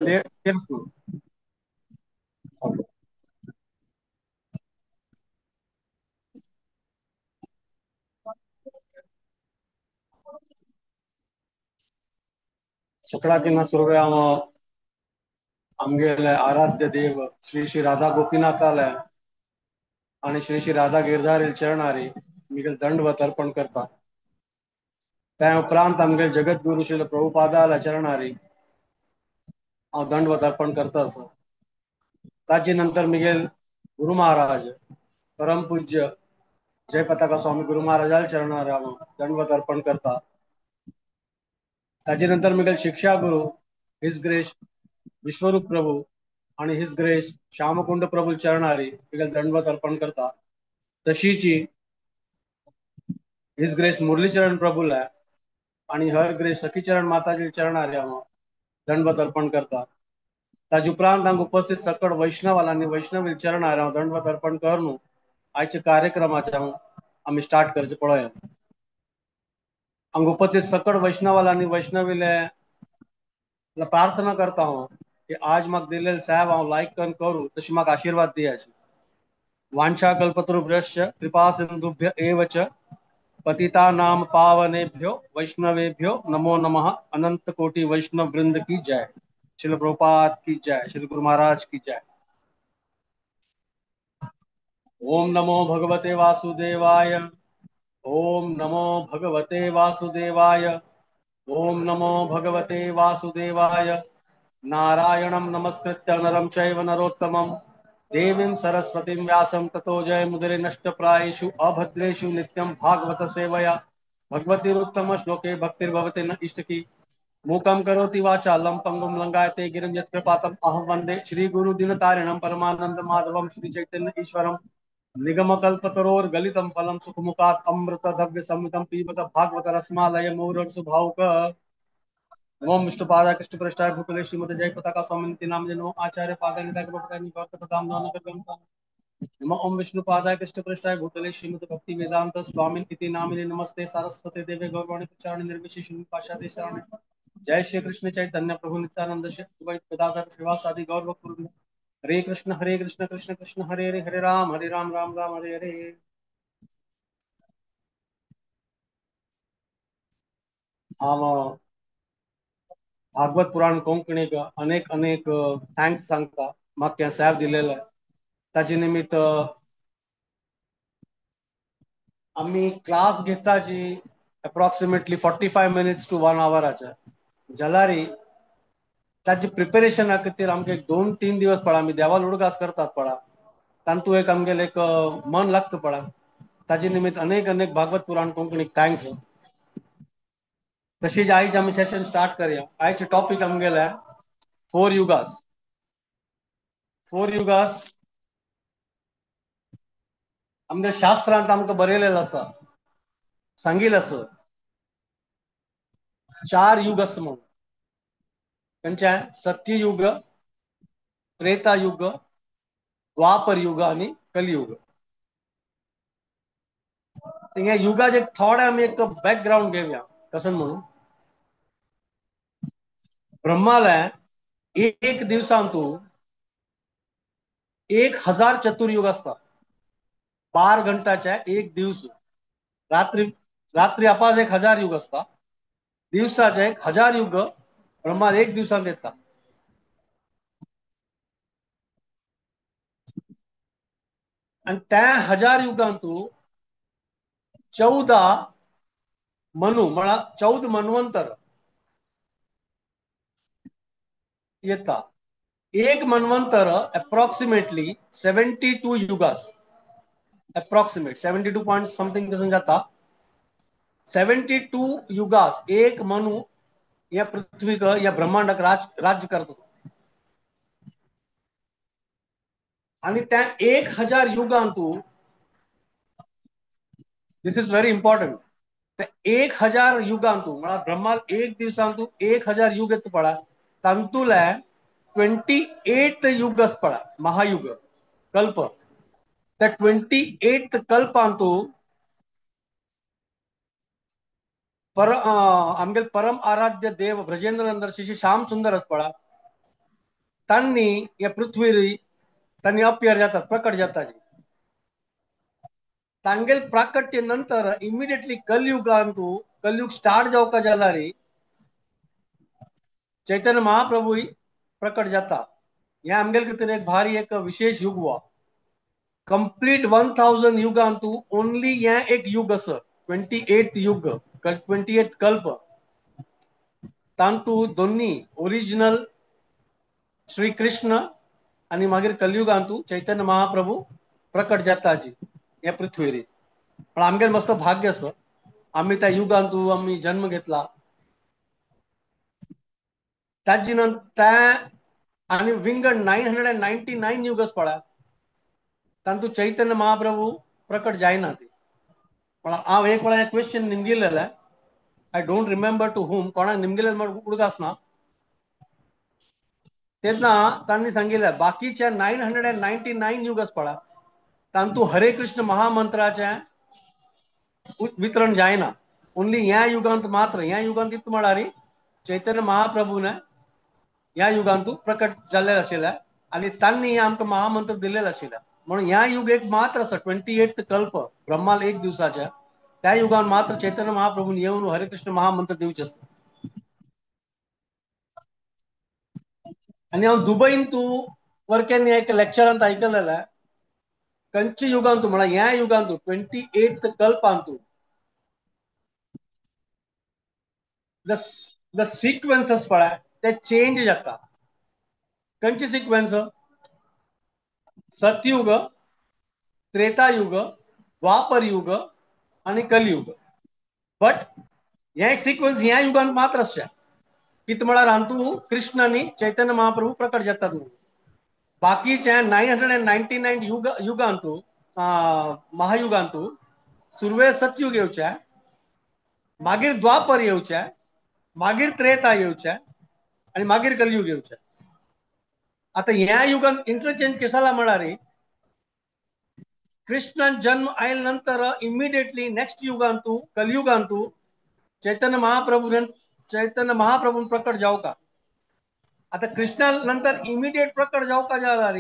తెలుసు. सकळाकीना सुरव्या आमगेले आराध्य देव श्री श्री राधा गोपीनाथाला आणि श्री श्री राधा गिरधारी चरणारी मिगेल दंडवत अर्पण करता. त्या उपरांत आमगेल जगद्गुरु श्री प्रभुपादाला चरणारी हांव दंडवत अर्पण करता. आसा ताजे नंतर मिगेल गुरु महाराज परमपूज्य जय पताका स्वामी गुरु महाराजाला चरणारी हांव दंडवत अर्पण करता. ताजे नंतर मिगेल शिक्षा गुरु his grace विश्वरूप प्रभू आणि his grace Shyamkund प्रभू चरणारी मिगेल दंडवत अर्पण करता. तशीची his grace Murlicharan प्रभूला आणि हर ग्रेस सखीचरण माताजी चरणारी हांव दंडवत अर्पण करता. ताजे उपरांत हांगा उपस्थित सकळ वैष्णवाला आनी वैष्णवी चरणार हांव दंडवत अर्पण करून आयच्या कार्यक्रमाचे हांव आमी स्टार्ट करचे पळोवया. हांगा उपस्थित सकळ वैष्णवाला आनी वैष्णवीले प्रार्थना करता हांव की आज म्हाका दिलेले साहेब हांव लायक करून करूं तशी म्हाका आशिर्वाद दियाचे. वांछा कल्पतरुभ्यश्च कृपा सिंधुभ्य एव च पतितानां पावनेभ्यो वैष्णवेभ्यो नमो नमः. अनंत कोटि वैष्णव वृंद की जय. श्रील प्रभुपाद की जय. श्री गुरु महाराज की जय. ओम नमो भगवते वासुदेवाय. ओम नमो भगवते वासुदेवाय. ओम नमो भगवते वासुदेवाय. नारायणं नमस्कृत्य नरं चैव नरोत्तमं देवीं सरस्वतीं व्यासं ततो जयमुदीरये. नष्टप्रायेषु अभद्रेषु नित्यं भागवत सेवया भगवतीरुत्तम श्लोके भक्तिर्भवति न इष्टकी. मूकं करोति वाचालं पंगुं लंघयते गिरिं यत्कृपातम् अहं वंदे श्रीगुरुदिनतारिणं परमानंद माधवं श्री चैतन्य ईश्वरं. निगमकल्पतरोर्गलितं फलं सुखमुखात् अमृतद्रव्य संयुतं पिबत भागवत रसमालय मोरसुभावुक. ओम विष्णुपादाय कृष्णपृष्ठाय भूतले श्रीमते जय पताका स्वामी नामने नमो आचार्य पादाय निताय नमो. ओम विष्णुपादाय कृष्णपृष्ठाय भूतले श्रीमते भक्ति वेदांत स्वामी इति नामिने नमस्ते सारस्वते देवे गौरवाणी प्रचारिणे निर्विशेष पाश्चात्य शरणे. जय श्री कृष्ण चैतन्य प्रभु नित्यानंद श्री अद्वैत गदाधर श्रीवासादि गौर भक्त. हरे कृष्ण कृष्ण कृष्ण हरे हरे, हरे राम राम राम हरे हरे. हांव भागवत पुराण कोंकणीक अनेक अनेक thanks सांगता. म्हाका हें साहेब दिलेलें ताजे निमित्त आमी क्लास घेता जी एप्रॉक्सिमेटली 45 मिनिट्स टू 1 आवराचे जाल्यार ताजे प्रिपेरेशना खातीर आमकां एक 2-3 दिवस पळा आमी देवाल उडगास करतात पळा तांतू एक आमगेलें एक मन लागता पळा. ताजे निमित्त अनेक अनेक भागवत पुराण कोंकणीक thanks. तशीच आयज आमी सेशन स्टार्ट करया. आयचे टॉपीक आमगेले 4 युगास. 4 युगास आमच्या शास्त्रांत आमकां बरयलेलें आसा, सांगिल्लें आसा 4 युग आसा म्हणून. खंयचे? सत्ययुग, त्रेतायुग, द्वापर युग आनी कलियुग. ह्या युगाचे थोडे आमी एक बॅकग्रावंड घेवया. कसं म्हणून ब्रह्माला एक दिवसांतू 1000 चतुर्युग असतात. 12 घंटाच्या एक दिवस रात्री रात्री अपाज 1000 युग असतात. दिवसाचे 1000 युग ब्रह्मा एक दिवसांत येतात. आणि त्या 1000 युगांतू 14 मनु म्हणा 14 मन्वंतर येता. एक मन्वंतर approximately 72 yugas, approximate 72 point something तसं जाता. 72 युगास एक मनु या पृथ्वीक या ब्रह्मांडाक राज्य करतो. आणि त्या 1000 युगांतू, this is very important, 1000 युगांतू म्हळ्यार ब्रह्माल एक दिवसांतू 1000 युग येता पळा तांतुले 28 युग पळा महायुग कल्प. त्या 28 कल्पांतू पर आमगेल परम आराध्य देव ब्रजेंद्र नंदन श्री श्याम सुंदर पळा तांणी ह्या पृथ्वीर तांणी अपियर जातात, प्रकट जातात. तांगेल प्राकट्य नंतर इमिडिएटली कलयुगांतू, कलयुग स्टार्ट जावका जाल्यार चैतन्य महाप्रभू प्रकट जाता. हे आमगेल खातीर एक भारी एक विशेष युग वा. कंप्लीट 1000 युगांतू ओनली हे एक युग आसा, 28 युग, 28 कल्प. तांतू दोन्ही ओरिजिनल श्री कृष्ण आनी मागीर कलयुगांतू चैतन्य महाप्रभू प्रकट जाता जी ह्या पृथ्वीर. पण आमगेल मस्त भाग्य आसा, आमी त्या युगांतू आमी जन्म घेतला. ताजी नंतर आनी विंगड 999 युगस पळा तांतू चैतन्य महाप्रभू प्रकट जायना ती. पण हांव एक वेळा question निमगिलेलें, I don't remember to whom, कोणाक निमगिलें म्हण उडगास ना. तेन्ना तांणी सांगिल्लें बाकीच्या 999 युगस पळा तांतू हरे कृष्ण महामंत्राचें वितरण जायना. ओनली ह्या युगांत मात्र, ह्या युगांत इतलें म्हळ्यार चैतन्य महाप्रभून ह्या युगांतू प्रकट जाल्ले आशिल्ले आनी तांणी आमकां महामंत्र दिल्लेले आशिल्ले. म्हणून ह्या युग एक मात्र आसा, 28 कल्प ब्रह्माल एक दिवसाच्या, त्या युगान मात्र चैतन्य महाप्रभून येवन हरे कृष्ण महामंत्र दिवचे आसता. आनी हांव दुबयन तूं वर्क्यांनी एक लेक्चरांत आयकलेलें, कंचे युगांतू म्हळ्यार ह्या युगांतू 28 कल्पांतू the sequences पळय ते चेंज जाता. कंचे सिक्वेन्स? सतयुग, त्रेतायुग, द्वापर युग आनी कलयुग. बट हे एक सिक्वेन्स ह्या युगांत मात्र आसता. कितें म्हळ्यार हातूंत कृष्ण आनी चैतन्य महाप्रभू प्रकट जातात म्हणून. बाकीचे 999 युगांतू, महायुगांतू सुरवे सतयुग येवचे, मागीर द्वापर येवचे, मागीर त्रेता येवचे आनी मागीर कलयुग येवचे. आतां ह्या युगांत इंटरचेंज केसाला म्हळ्यार कृष्णान जन्म आयले नंतर इमिडिएटली नेक्स्ट युगांतू कलयुगांतू चैतन्य महाप्रभून प्रकट जावका. आतां कृष्णा नंतर इमिडिएट प्रकट जावका जाल्यार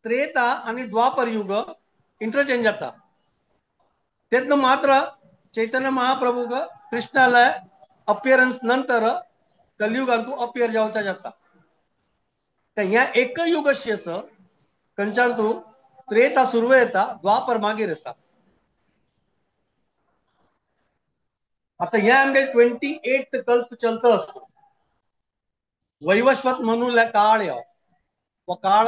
त्रेता आनी द्वापर युग इंटरचेंज जाता. तेन्ना मात्र चैतन्य महाप्रभूक कृष्णाले अपियरन्स नंतर कलयुगांतू अपियर जावचा जाता. ह्या एक युग अशें आसा खंयच्यान त्रेता सुरवे येता, द्वापर मागीर येता. आतां ह्या आमगे 28 कल्प चलता आसता. वैवस्वत म्हणून काळ यो, हो काळ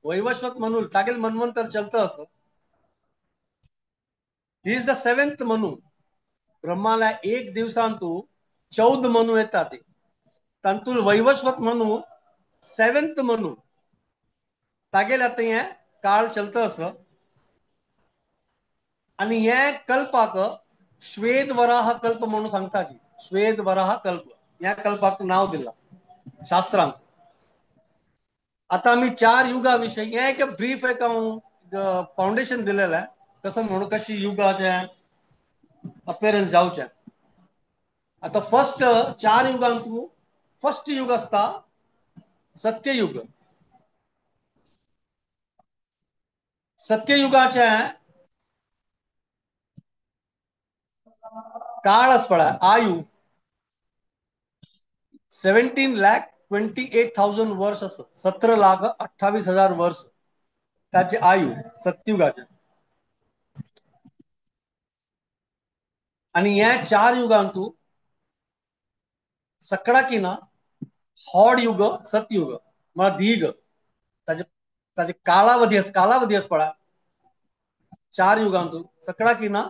वैवस्वत म्हणून तागेल मन्वंतर चलता आसा. He is the 7th Manu. ब्रह्माला एक दिवसांतू 14 मनू येतात, तांतूल वैवस्वत मनू 7th Manu. तागेल आतां हें काळ चलता आसा. आनी हे कल्पाक श्वेत वराह कल्प म्हणून सांगता जी. श्वेत वराह कल्प ह्या कल्पाक नांव दिलां शास्त्रांत. आतां आमी 4 युगा विशयी हें एक ब्रीफ एक हांव फावंडेशन दिलेलें कसं म्हणून कशी युगाचें अपियरन्स जावचें. आतां फर्स्ट 4 युगांतू फर्स्ट युग आसता सत्ययुग. सत्ययुगाचें काळ आसा पळय आयु 17,28,000 वर्ष आसा, 17,28,000 वर्ष ताचे आयु सत्ययुगाचे. आनी ह्या 4 युगांतू सकडाकिना होड युग सतयुग म्हळ्यार दीग ताजे ताजे कालावधी कालावधी आसा पळय 4 युगांतू सकडाकिना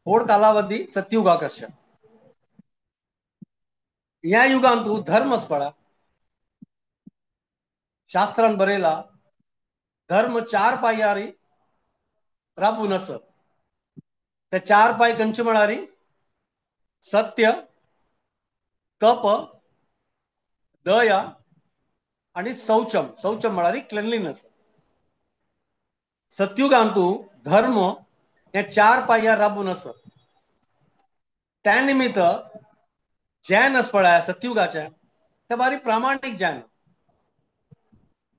होड कालावधी सतयुगाक आसता. ह्या युगांतू धर्म आसा पळय, शास्त्रान बरयला धर्म 4 पांयारी राबून आसा. ते 4 पांय खंयचे म्हळ्यार सत्य, तप, दया आनी शौचम. शौचम म्हळ्यार क्लिनलीनेस. सत्युगांतू धर्म हे 4 पांयार राबून आसा. त्या निमित्त जैन आसा पळय सत्युगाचे ते बारी प्रामाणीक जैन.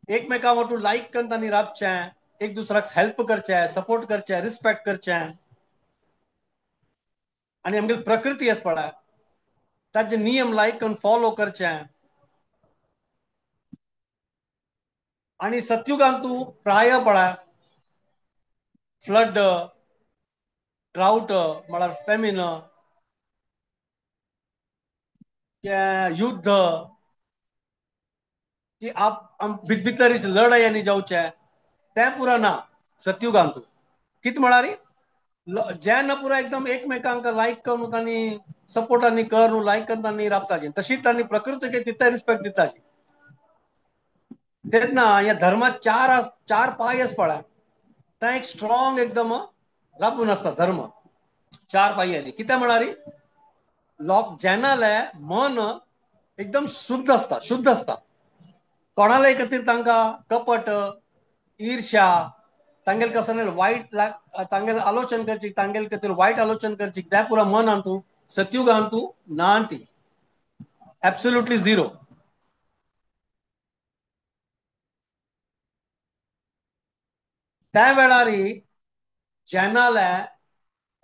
एकमेकां वटू लायक करून तांणी राबचें, एक दुसऱ्याक हेल्प करचें, सपोर्ट करचें, रिस्पेक्ट करचें. आनी आमगेली प्रकृती आसा पळय ताजे नियम लायक करून फॉलो करचें. आनी सत्युगांतू प्राय पळय फ्लड, ड्रावट म्हळ्यार फेमिन, युद्ध की आप भितर लढायांनी जावचे तें पुरा ना सत्युगांतू. कित म्हळ्यार जेन्ना पुरा एकदम एकमेकांक लायक करून तांणी सपोर्ट आनी करून लायक करून तांणी राबताची, तशीच तांणी प्रकृतीक तितले रिस्पेक्ट दिताची. तेन्ना ह्या धर्मात चार चार पांय आसा पळय ते एक स्ट्रॉंग एकदम राबून आसता धर्म चार पांयांनी. कितें म्हळ्यार लोक जेन्ना मन एकदम शुद्ध आसता, शुद्ध आसता. कोणाले खातीर तांकां कपट, ईर्ष्या, तांगेले कसो वायट तांगेले आलोचन करची, तांगेले खातीर वायट आलोचन करची, त्या पुरा मनान तूं सत्युगान तूं ना ती एब्सोल्युटली झिरो. त्या वेळार जेन्ना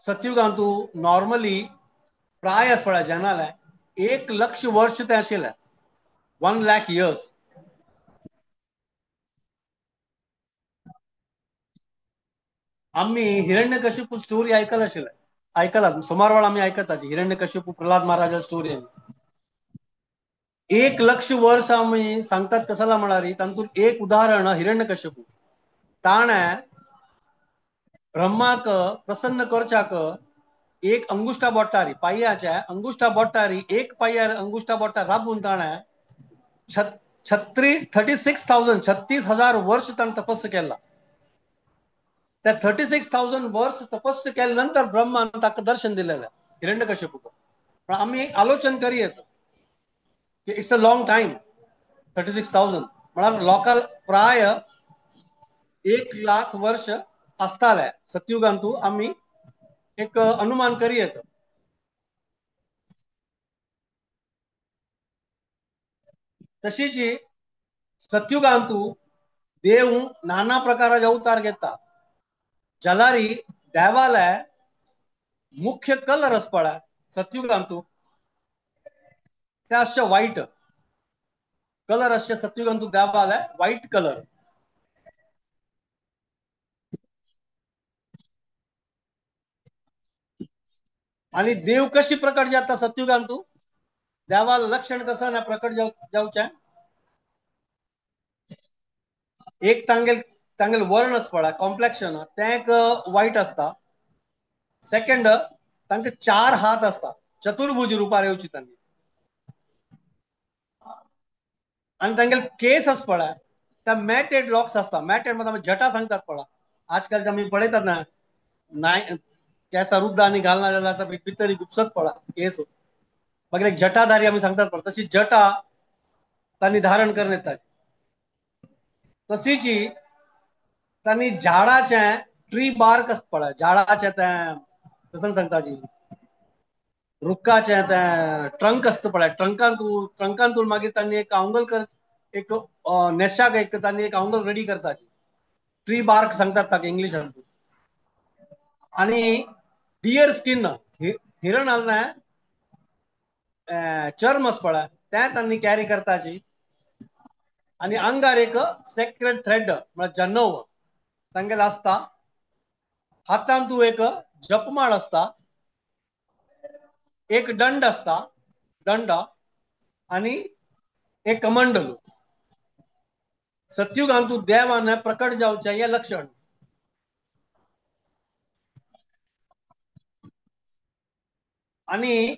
सत्युगान तूं नॉर्मली प्राय आसा पळय जेन्ना 1 लक्ष वर्ष तें आशिल्लें, 1 लाख इयर्स. आमी हिरण्यकशिपू स्टोरी आयकल आशिल्लें, आयकला सुमार वेळा आमी आयकताची हिरण्यकशिपू प्रल्हाद महाराजा स्टोरी. 1 लक्ष वर्ष आमी सांगतात कसला म्हळ्यार तातूंत एक उदाहरण हिरण्यकशिपू ताणें ब्रह्माक प्रसन्न करच्याक एक अंगुष्ठा बोटारी पांयाच्या अंगुष्ठा बोटारी एक पांयार अंगुष्ठा बोटार राबून ताणें 36,000 36,000 वर्ष ताणें तपस्या केला. त्या 36,000 वर्ष तपस्या केल्या नंतर ब्रह्मान ताका दर्शन दिलेलें हिरण्यकशिपूक. पण आमी आलोचन करीत की it's a long time 36,000 म्हळ्यार लोकांक प्राय 1 लाख वर्ष आसताले सत्युगांतू आमी एक अनुमान करीत. तशीच सत्युगांतू देव नाना प्रकाराचे अवतार घेता. जलारी देवालय मुख्य कलर आसा पळय सत्युगांतू ते आसचे व्हायट कलर आसचे सत्युगांतू देवालय व्हायट कलर. आणि देव कशी प्रकट जाता सत्युगांतू देवाल लक्षण कसं ना प्रकट जावचें, एक तांगेल तांगेल वर्ण आसा पळय कॉम्प्लेक्शन तें एक व्हायट आसता. सेकंड तांकां 4 हात आसता, चतुर्भुज रुपार येवची तांणी. आनी तांगेल केस आसा पळय त्या मॅटेड लॉक्स आसता. मॅटेड म्हणजे आमी जटा सांगतात पळय, आजकाल आमी पळयतात ना नाय केसा रुद्दा आनी घालना जाल्यार आतां भितर गुपसत पळय केस, मागीर एक जटाधारी आमी सांगतात पळय, तशी जटा तांणी धारण करून येतात. तशीच तांणी झाडाचें ट्री बार्क आसता पळय, झाडाचें तें कसं सांगता जी रुखाचें तें ट्रंक आसता पळय, ट्रंकांतून मागीर तांणी एक आंगल कर एक नेशाक एक तांणी एक आंगल रेडी करता, ट्री बार्क सांगतात ताका इंग्लिशान. आनी डियर स्किन हिरण आसना चर्म आसता पळय तें तांणी कॅरी करताची. आनी आंगार एक सेक्रेड थ्रेड म्हळ्यार जनव तांगेले आसता. हातांत तूं एक जपमाळ आसता, एक दंड आसता, दंड आनी एक कमंडलू. सत्युगांतू देवान प्रकट जावचें हें लक्षण. आनी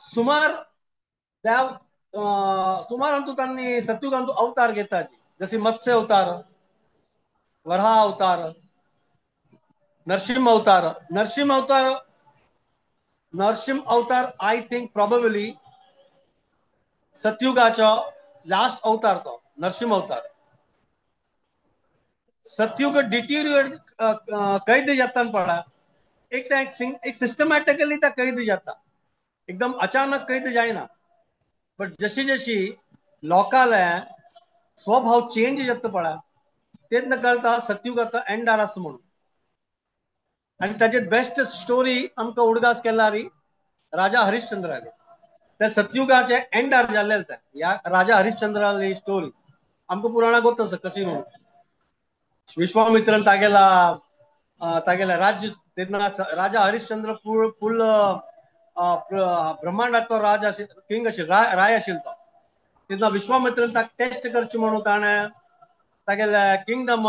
सुमार देव सुमार अंतू तांणी सत्युगांतू अवतार घेता, जशी मत्स्य अवतार, वराह अवतार, नरसिंह अवतार. नरसिंह अवतार, नरसिंह अवतार I think probably सत्युगाचो लास्ट अवतार तो नरसिंह अवतार. सत्युग डिटिरिएट कैद जाता पळय एक ते एक सिस्टमॅटिकली त्या कैद जाता, एकदम अचानक कैद जायना. बट जशी जशी लोकांले स्वभाव चेंज जाता पळय तेन्ना कळटा सत्युग आतां एंडार आसा म्हणून. आनी ताचे बेस्ट स्टोरी आमकां उडगास केला री राजा हरिश्चंद्राली. त्या सत्युगाचे एंडार जाल्ले त्या ह्या राजा हरिश्चंद्राली स्टोरी आमकां पुराणां गोत आसा कशी म्हणून. विश्वामित्रन तागेला तागेला राज्य तेन्ना राजा हरिश्चंद्र फुल ब्रह्मांडाचो राज किंग आशिल्लो, राय आशिल्लो तो. तेन्ना विश्वामित्रन ताका टेस्ट करचें म्हणून ताणें तागेल्या किंगडम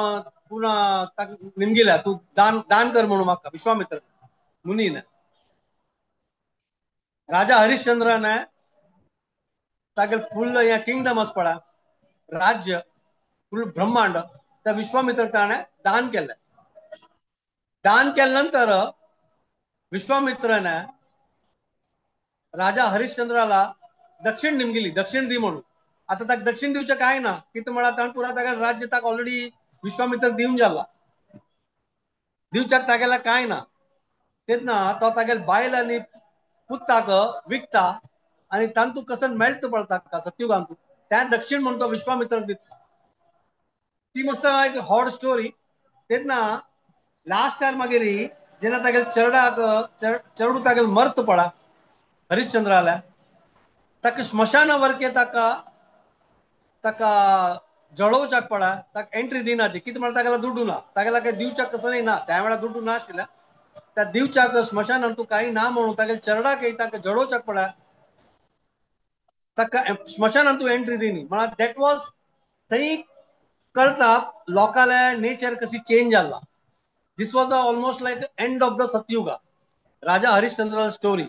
पुरा ताका निमगिल्या, तूं दान दान कर म्हणून म्हाका विश्वामित्र मुनीन. राजा हरिश्चंद्रान तागेले फुल हें किंगडम आसा पळय राज्य फुल ब्रह्मांड त्या विश्वामित्र ताणें दान केलें. दान केल्या नंतर विश्वामित्रान राजा हरिश्चंद्राला दक्षिण निमगिली, दक्षिण दी म्हणून. आतां ताका दक्षिण दिवचें कांय ना, कितें म्हळ्यार ताणें पुरा ताका राज्य ताका ऑलरेडी विश्वामित्र दिवन जाला, दिवच्याक तागेल्या कांय ना. तेन्ना तो तागेले बायल आनी पुताक विकता आनी तांतू कसन मेळटा पळय ताका सत्युगांतू त्या दक्षिण म्हणून तो विश्वामित्र दिता. ती मस्त एक हॉट स्टोरी. तेन्ना लास्ट टायम मागीर जेन्ना तागेले चेरडाक चेडू तागेले मर्त पळय हरिश्चंद्राल्या ताका स्मशाना वरके ताका ताका जळोवच्याक पळय ताका एंट्री दिना ती, कितें म्हळ्यार तागेला दुडू ना, तागेला काय दिवच्याक कसं ना, त्या वेळार दुडू ना आशिल्ल्या त्या दिवच्याक स्मशानान तूं कांय ना म्हणून तागेले चेरडाक ताका जळोवच्याक पळय ताका स्मशानान तूं एंट्री दिनी. म्हळ्यार that was थंय कळटा लोकांले नेचर कशी चेंज जाला. This was almost like end of the Satyuga, Raja Harishchandra story.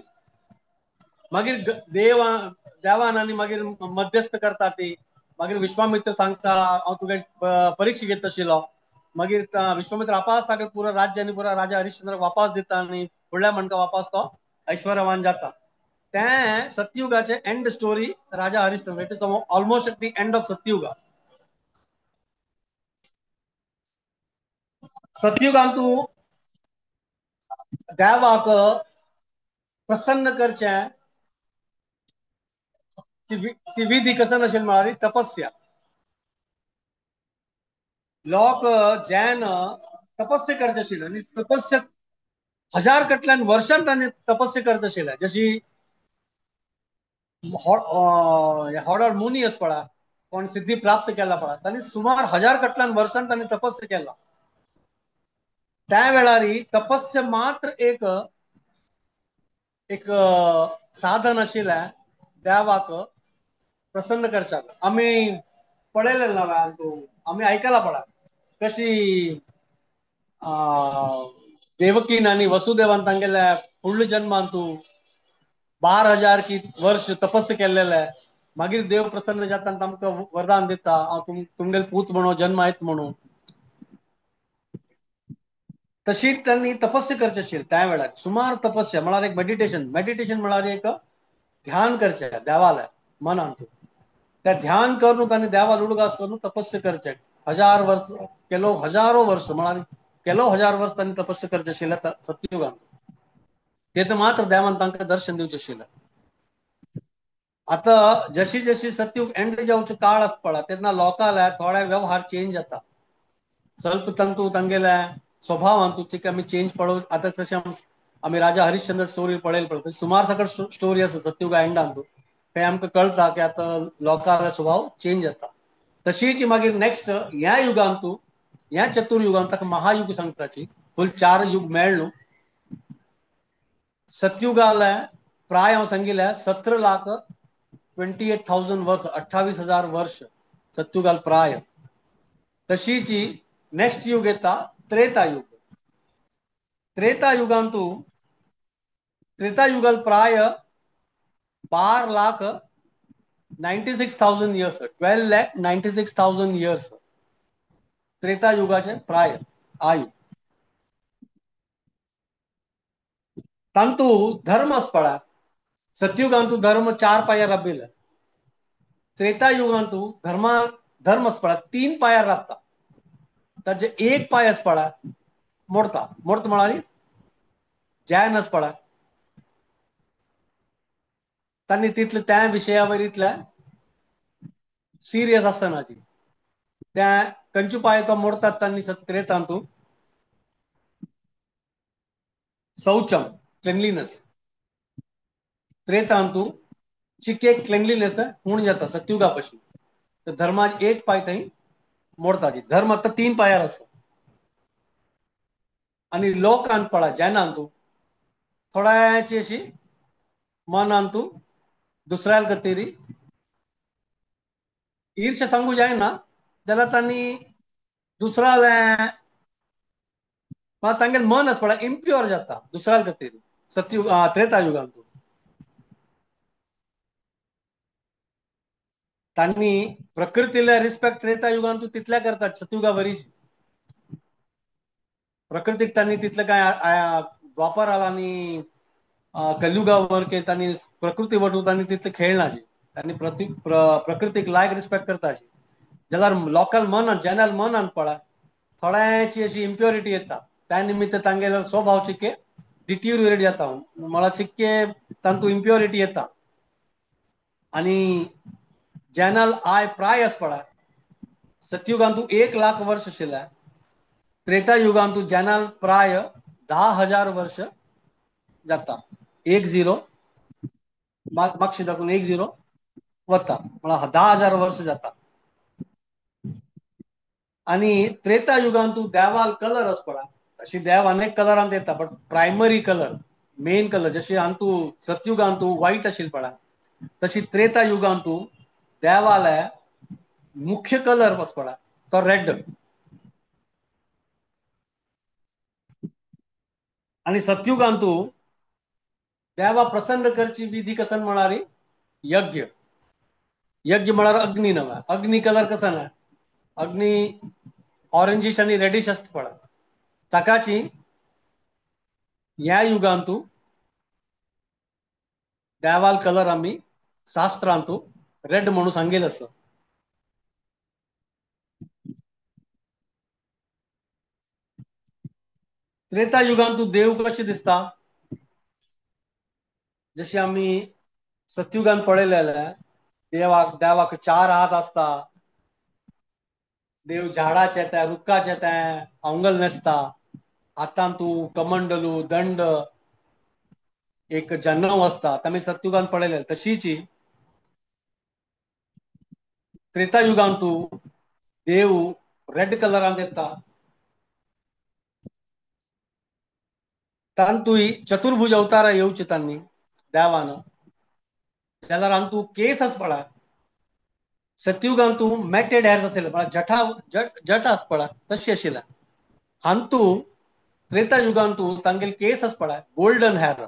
मागीर देवान आनी मागीर मध्यस्थ करता ती, मागीर विश्वामित्र सांगता हांव तुगे परिक्षा घेत आशिल्लो. मागीर विश्वामित्र वापास ताका पुरो राज्य आनी पुरो राजा हरिश्चंद्र वापास दिता आनी फुडल्या म्हणटा वापास तो ऐश्वर्यवान जाता. तें सत्युगाचे end story Raja Harishchandra. It is almost at the end of Satyuga. सत्युगांतू देवाक प्रसन्न करचें ती विधी कसन आशिल्ली म्हळ्यार तपस्या. लोक जैन तपस्या करचे आशिल्ले आनी तपस्या हजार कटल्यान वर्षान तांणी तपस्या करत आशिल्ले. जशी हॉडर मुनी आसा पळय कोण सिद्धी प्राप्त केला पळय तांणी सुमार हजार कटल्यान वर्षान तांणी तपस्या केला. त्या वेळार तपस्या मात्र एक एक साधन आशिल्लें देवाक प्रसन्न करच्याक. आमी पळयलें ना आमी आयकलां पळय कशी देवकीन आनी वसुदेवान तांगेल्या फुडल्या जन्मांतू 12,000 की वर्ष तपस्या केल्लेले, मागीर देव प्रसन्न जाता आनी तांकां वरदान दिता हांव तुमगेले पूत म्हणून जन्म आयत म्हणून. तशी त्यांनी तपस्या करचे आशिल्ली त्या वेळार सुमार तपस्या म्हळ्यार एक मेडिटेशन, मेडिटेशन म्हळ्यार एक ध्यान करचें देवाले मनान. त्या ध्यान करून तांणी देवाल उडगास करून तपस्या करचें हजार वर्स केलो, हजारो वर्स म्हळ्यार केलो हजार वर्स तांणी तपस्या करचें आशिल्लें सत्युगान. ते तर मात्र देवान तांकां दर्शन दिवचें आशिल्लें. आतां जशी जशी सत्युग एंड जावचो काळ आसता पळय तेन्ना लोकांले थोडे व्यवहार चेंज जाता. स्वल्प तंतू तांगेले स्वभावान तुमचे आमी चेंज पळोवन आतां तशें आमी राजा हरिश्चंद्र स्टोरी पळयली पळय सुमार सकट स्टोरी आसा सत्युगा एंडान थंय आमकां कळटा की आतां लोकांलो स्वभाव चेंज जाता. तशीच मागीर नेक्स्ट ह्या युगांतू ह्या चतुर्युगांत ताका महायुग सांगताची फूल 4 युग मेळ न्हू. सत्युगाले प्राय हांव सांगिल्लें 17,28,000 वर्स, 28,000 वर्ष सत्युगाल प्राय. तशीच नेक्स्ट युग येता त्रेतायुग. त्रेतायुगांतू त्रेतायुगाल प्राय 12,96,000 इयर्स, 12,96,000 इयर्स त्रेतायुगाचे प्राय आयु. तांतू धर्म आसा पळय सत्युगांतू धर्म 4 पांयार राबिल्ले, त्रेतायुगांतू धर्म आसा पळय 3 पांयार राबता. ताजे एक पांय आसा पळय मोडता, मोडता म्हळ्यार जैन आसा पळय तांणी तितले त्या विशयावर इतले सिरियस आसना जी. त्या कंचू पाय तो मोडतात तांनी त्रेतांतू शौचम क्लेनलीनेस, त्रेतांतू चिके क्लेनलीनेस होऊन जाता सत्युगा पशी. तर धर्माज एक पाय थंय मोडता जी. धर्म आता 3 पायार आसा. आनी लोकांत पळा जैनांतू थोड्याची अशी मनांतू दुसऱ्या गतीरी ईर्ष्या सांगू जायना जाल्यार तांणी दुसऱ्या तांगेलें मन आसा पळय इम्प्युअर जाता दुसऱ्या गतीरी सत्युग त्रेता युगांतू. तांणी प्रकृतीला रिस्पेक्ट त्रेता युगांतू तितल्या करतात सत्युगा वरीच. प्रकृतीक तांणी तितलें काय द्वापर आला आनी कलयुगावर के तांणी प्रकृती वटू तांणी तितले खेळना जी. तांणी प्रकृतीक लायक रिस्पेक्ट करता जी. जाल्यार लोकल मनान जनरल मनान पळय थोड्याची अशी इम्प्युरिटी येता, त्या निमित्त तांगेलो स्वभाव चिक्के डिट्युरिएट जाता, म्हळ्यार चिक्के तांतू इम्प्युरिटी येता. आनी जनरल I प्राय आसा पळय सत्युगांतू 1 लाख वर्ष आशिल्लें, त्रेता युगांतू जनरल प्राय 10,000 वर्ष जाता. 1 0 मागशी दाखून 1 0 वता म्हळ्यार 10,000 वर्ष जाता. आनी त्रेता युगांतू देवाल कलर आसा पळय, अशी देव अनेक कलरांत येता but primary colour main colour जशी अंतू सत्युगांतू व्हाईट आशिल्ली पळय तशी त्रेता युगांतू देवाले मुख्य कलर आसा पळय तो रेड. आनी सत्युगांतू देवा प्रसन्न करची विधी कसन म्हणारी यज्ञ. यज्ञ म्हळ्यार अग्नी नव्हे, अग्नी कलर कसन आहे, अग्नी ऑरेंजिश आनी रेडिश आसता पळय. ताकाची ह्या युगांतू देवाल कलर आमी शास्त्रांतू रेड म्हणून सांगेल आसा. त्रेता युगांतू देव कशे दिसता जशी आमी सत्युगान पळयलेले देवाक देवाक 4 हात आसता, देव झाडाचे येता रुखाचे येता आंगल नेसता, हातान तूं कमंडलू दंड एक जन्नव आसता. आमी सत्युगान पळयलेले. तशीची त्रेता युगांतू देव रेड कलरान येता, तांतूय चतुर्भुज अवतारा येवचे तांणी देवान. जाल्यार अंतू केस आसा पळय सत्युगांतू मॅटेड हेअर्स आशिल्ले म्हळ्यार जटा जट आसा पळय तशी आशिल्ले. हांतू त्रेता युगांतू तांगेले केस आसा पळय गोल्डन हेअर,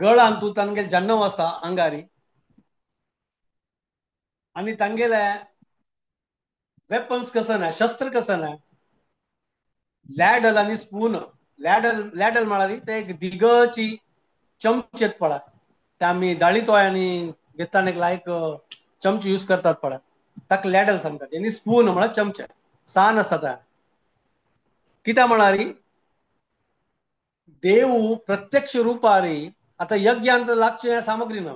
गळांतू तांगेले जन्नव आसता अंगारी, आनी तांगेले वेपन्स कसं ना शस्त्र कसं ना लॅडल आनी स्पून. लॅडल लॅडल म्हळ्यार ते एक दिगची चमचेत पळय ते आमी दाळी तोयांनी घेतना एक लायक चमचे यूज करतात पळय ताका लॅडल सांगतात. आनी स्पून म्हळ्यार चमचे सान आसता. त्या कित्याक म्हळ्यार देव प्रत्यक्ष रुपारी आतां यज्ञांत लागचे सामग्री ना,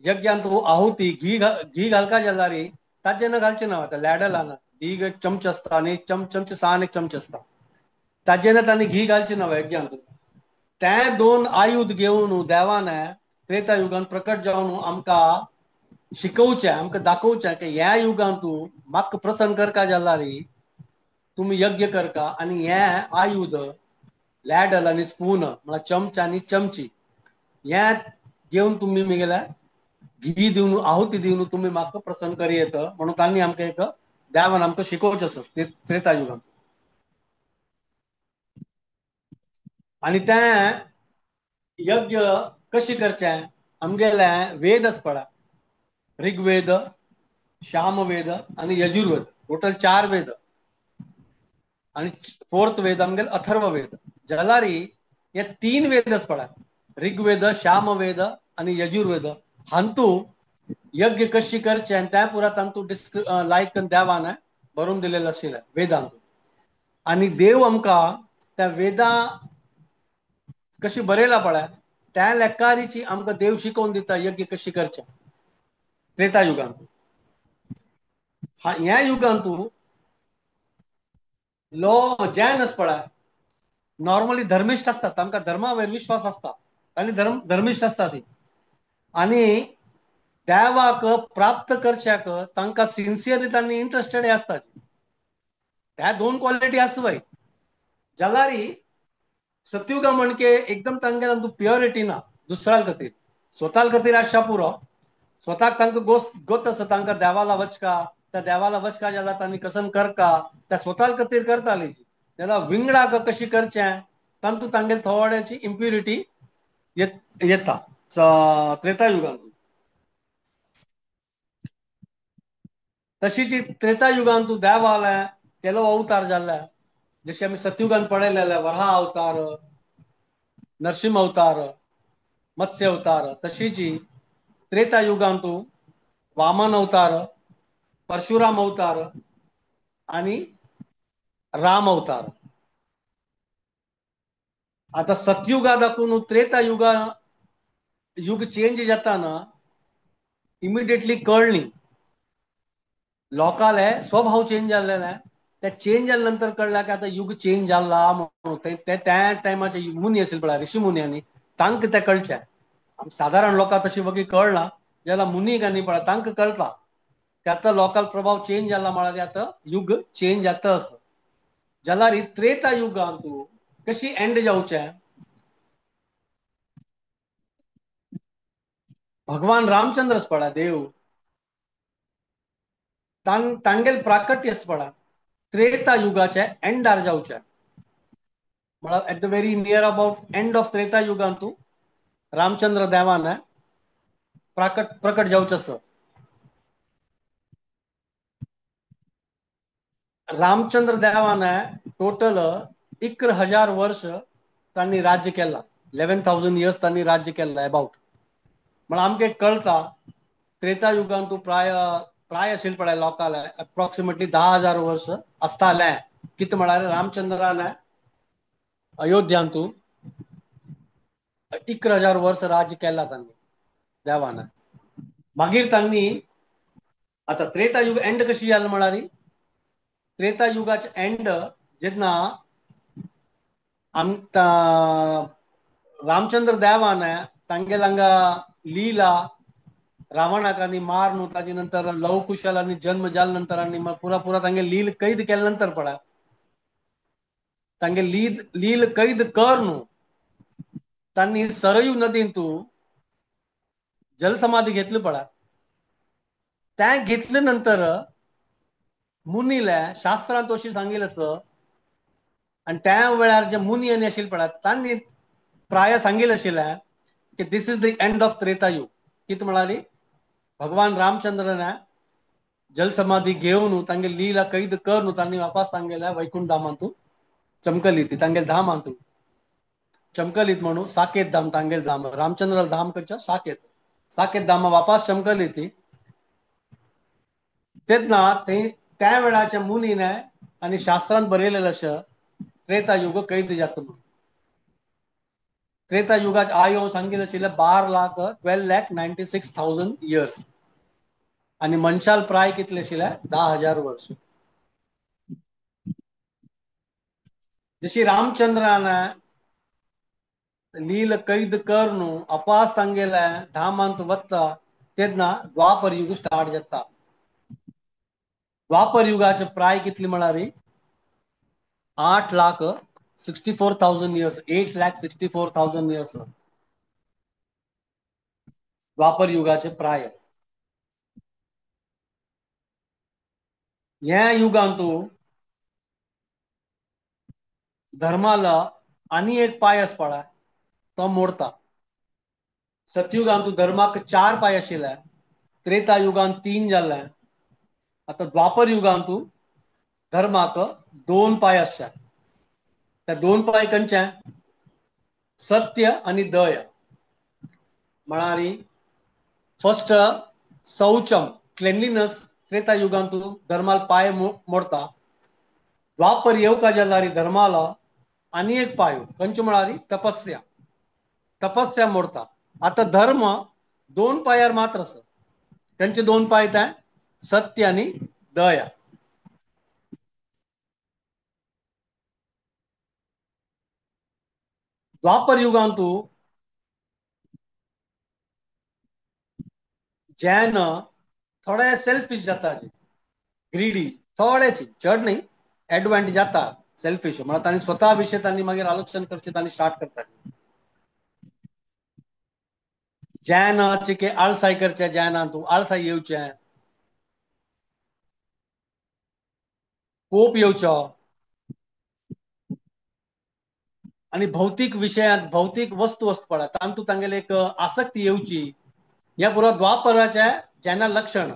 यज्ञांत आहुती घी घी घालका जाल्यार ताचें न घालचें ना. आतां लॅडलान दीग एक चमचे आसता आनी चमचे सान एक चमचे आसता ताचें न तांणी घी घालचें ना यज्ञांत. ते 2 आयुध घेवन देवान त्रेता युगान प्रकट जावन आमकां शिकोवचें आमकां दाखोवचें की ह्या युगांतू म्हाका प्रसन्न करका जाल्यार तुमी यज्ञ करका आनी हे आयुध लॅडल आनी स्पून म्हळ्यार चमचा आनी चमची हे घेवन तुमी म्हगेल्या घी दिवन आहुती दिवन तुमी म्हाका प्रसन्न करी येता म्हणून तांणी आमकां एक देवान आमकां शिकोवचें आसा त्रेता युगान. आनी तें यज्ञ कशें करचें आमगेले वेद आसा पळय ऋग्वेद श्यामवेद आनी यजुर्वेद टोटल 4 वेद आनी 4th वेद आमगेले अथर्व वेद. जाल्यार हे 3 वेद आसा पळय ऋग्वेद श्यामवेद आनी यजुर्वेद हांतू यज्ञ कशी करचे आनी त्या पुरा तांतू लायक देवान बरोवन दिलेलें आशिल्लें वेदांत. आनी देव आमकां त्या वेदा कशी बरयला पळय त्या लेकारीची आमकां देव शिकोवन दिता यज्ञ कशी करचे. त्रेता युगांत. ह्या युगांत लो जैन पळय नॉर्मली धर्मिश्ट आसतात, तांकां धर्मावयर विश्वास आसता आनी धर्मिश्ट आसता ती, आनी देवाक प्राप्त करच्याक तांकां सिन्सियरली तांणी इंट्रस्टेड आसता. त्या दोन क्वालिटी आसू बाय. जाल्यार सत्युगा म्हणके एकदम तांगे तांतूं प्युरिटी ना दुसऱ्या खातीर, स्वता खातीर आसच्या पुरो, स्वताक तांकां गोत आसा, तांकां देवाला वचका, त्या देवाला वचका जाल्यार तांणी कसन करका, त्या स्वता खातीर करताली. जाल्यार विंगडाक कशी करचें तांतूं तांगेले थोड्याची इम्प्युरिटी येता त्रेता युगांत. तशीच त्रेता युगांत देवाले केलो अवतार जाल्ले, जशे आमी सत्युगान पळयलेले वराह अवतार, नरसिंह अवतार, मत्स्य अवतार, तशीच त्रेता युगांत वामन अवतार, परशुराम अवतार आनी राम अवतार. आता सत्युगा दाखून त्रेता युगा युग चेंज जाता ना इमिडिएटली कळ्ळी लोकांले स्वभाव चेंज जाल्लेले. त्या चेंज जाल्या नंतर कळ्ळा की आता युग चेंज जाला म्हणून. ते त्या टायमाचे मुनी आशिल्ले पळय ऋषी मुन्यांनी तांकां ते कळचें. सादारण लोकांक तशी वगी कळना, जाल्यार मुनीक आनी पळय तांकां कळटा की आतां लोकांक प्रभाव चेंज जाला म्हळ्यार आतां युग चेंज जाता असो. जाल्यार त्रेता युगांत कशी एंड जावचें, भगवान रामचंद्रच पळय देव तांगेल प्राकट्यच पळय त्रेता युगाचे एंडार जावचे, म्हळ्यार at the very near about end of Treta युगांतू Ramchandra देवान प्रकट जावचें आसा. रामचंद्र देवान टोटल 11,000 वर्ष तांणी राज्य केला, 11,000 इयर्स तांणी राज्य केला अबाउट. म्हळ्यार आमकां कळटा त्रेता युगांतू प्राय प्राय आशिल्लें पळय लोकांले अप्रोक्सिमेटली 10,000 वर्ष आसतालें. कितें म्हळ्यार रामचंद्रान अयोध्यांतू 11,000 वर्ष राज्य केला तांणी देवान. मागीर तांणी आतां त्रेता युग एंड कशी जाली म्हळ्यार त्रेता युगाचे एंड जेन्ना रामचंद्र देवान तांगेले हांगा लीला रावणाक आनी मार न्हू, ताजे नंतर लवकुशल आनी जन्म जाले नंतर आनी पुरा पुरा तांगे लील कैद केले नंतर पळय तांगे लील कैद कर न्हू तांणी सरयू नदींतू जलसमाधी घेतली पळय. त्या घेतले नंतर मुनीले शास्त्रांत अशी सांगिल्लें आसा आनी त्या वेळार जे मुनी आनी आशिल्ले पळय तांणी प्राय सांगिल्लें आशिल्लें की this is the end of Treta युग. कितें म्हळ्यार भगवान रामचंद्रन जलसमाधी घेवन तांगे लीला कैद कर न्हू तांणी वापस तांगेल्या वैकुंठ धामांतू चमकली ती तांगेले धामांतू चमकलीत म्हणून साकेत धाम तांगेल धाम रामचंद्र धाम खंयच्या साकेत साकेत धामा वापस चमकली ती. तेन्ना ते त्या वेळाच्या मुनीने आनी शास्त्रांत बरयलेलें अशें त्रेता युग कैद जाता म्हणून. त्रेता युगाचे आयो सांगिल्लें आशिल्लें 12,96,000 इयर्स आनी मनशाल प्राय कितले आशिल्लें 10,000 वर्स. जशी रामचंद्रान लील कैद कर न्हू अपास तांगेले धामांत वता तेन्ना द्वापर युग स्टार्ट जाता. द्वापर युगाचे प्राय कितली म्हळ्यार 8,64,000 इयर्स, 8,64,000 इयर्स द्वापर युगाचे प्राय. ह्या युगांतू धर्माला आनी एक पाय आसपा तो मोडता. सत्युगांतू धर्माक 4 पाय आशिल्ले, त्रेता युगांत 3 जाल्ले, आतां द्वापर युगांतू धर्माक 2 पाय आसचे. त्या 2 पाय खंयचे? सत्य आनी दया. म्हळ्यार फर्स्ट शौचम क्लेनलीनस त्रेता युगांतू धर्माल पाय मोडता. द्वापर येवका जाल्यार धर्माला आनी एक पायो खंयचो म्हळ्यार तपस्या, तपस्या मोडता. आतां धर्म 2 पायार मात्र आसा. त्यांचे दोन पाय आहे, सत्य आणि दया. द्वापर युगांतू जैन थोडे सेल्फिश जाता, ग्रीडी थोडेची, चड नाही, ऍडव्हान्टेज जाता सेल्फिश. म्हणून तांणी स्वतः विषय तांणी मागीर आलोचन करचे तांणी स्टार्ट करता. जैनाचे के आळसाय करचे, जैनान तूं आळसाय येवचे, कोप येवचो आणि भौतिक विषयांत भौतिक वस्तू वस्तू पडा तांतू तांगेले एक आसक्ती येवची. ह्या पुरो द्वापराच्या जैना लक्षण.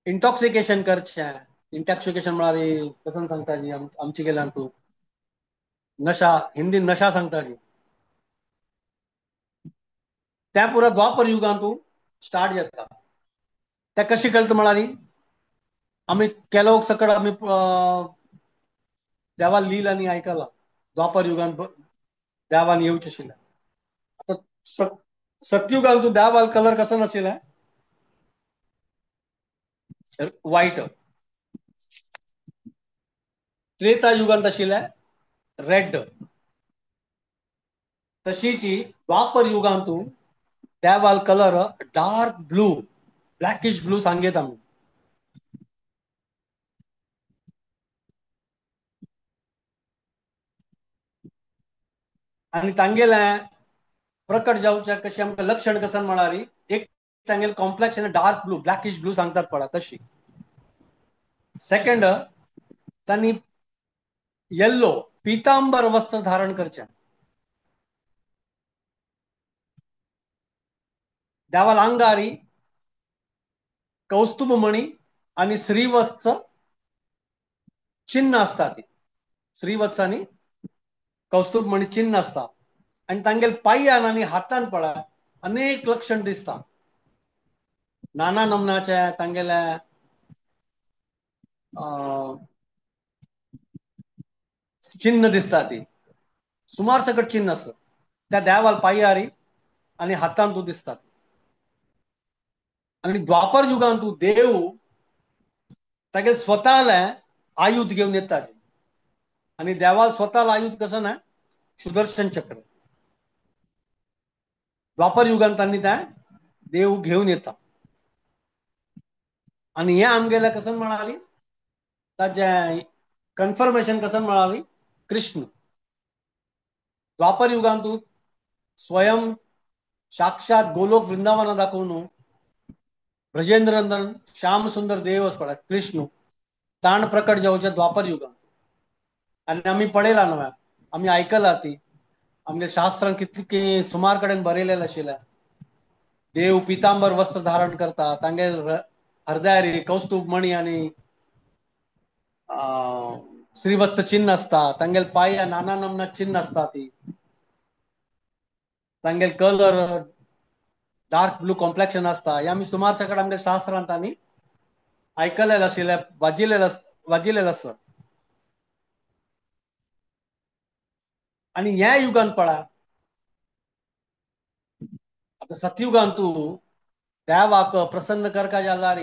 इंटॉक्सिकेशन करचें. इंटॉक्सिकेशन म्हळ्यार कसं सांगता जी आमची गेल्यान तूं नशा, हिंदी नशा सांगता जी. त्या पुरा द्वापर युगान तूं स्टार्ट जाता. त्या कशी कळत म्हळ्यार आमी केलो सकड आमी देवा लील आनी आयकला द्वापर युगान देवान येवचें आशिल्लें. आतां सत्युगान तूं देवाल कलर कसो नाशिल्लें, वायट. त्रेता युगांत आशिल्लें रेड. तशीची द्वापर युगांतू देवाल colour dark blue, blackish blue सांगेत आमी. आनी तांगेलें प्रकट जावचें कशें आमकां लक्षण कशें म्हळ्यार एक तांगेलें complexion dark blue, blackish blue सांगतात पळय तशी. सेकंड तांणी येल्लो पितांबर वस्त्र धारण करचें. देवाल आंगारी कौस्तुभमणी आनी श्रीवत्स चिन्ह आसता. ती श्रीवत्स आनी कौस्तुभमणी चिन्ह आसता. आनी तांगेले पांयान आनी हातान पळय अनेक लक्षण दिसता. नाना नमनाचे तांगेले चिन्ह दिसता. ती सुमार सकट चिन्ह आसता त्या देवाल पांयारी आनी हातान तूं दिसतात. आनी द्वापर युगान तूं देव तागेले स्वताले आयुध घेवन येता. आनी देवाल स्वताला आयुध कसं ना, सुदर्शन चक्र. द्वापर युगान तांणी तें देव घेवन येता. आनी हें आमगेलें कसं म्हणाली ताजें कन्फर्मेशन कसं म्हणाली कृष्ण. द्वापर युगान तूं स्वयं साक्षात गोलोक वृंदावना दाखोवन ब्रजेंद्रनंदन श्याम सुंदर देव पळय कृष्ण ताण प्रकट जावचे द्वापर युगान. आनी आमी पळयला न्हय, आमी आयकला ती आमगे शास्त्रान कितली सुमार कडेन बरयलेलें आशिल्लें. देव पितांबर वस्त्र धारण करता, तांगेर हृदयारी कौस्तुभ मणी आनी श्रीवत्स चिन्ह आसता, तांगेल पांया नाना नमना चिन्ह आसता. ती तांगेल कलर डार्क ब्लू कॉम्प्लेक्शन आसता. हे आमी सुमार सकट आमगे शास्त्रांत आनी आयकलेलें आशिल्लें, वाजिलेलें आसा. आनी ह्या युगान पळय आतां सतयुगान तूं देवाक प्रसन्न करका जाल्यार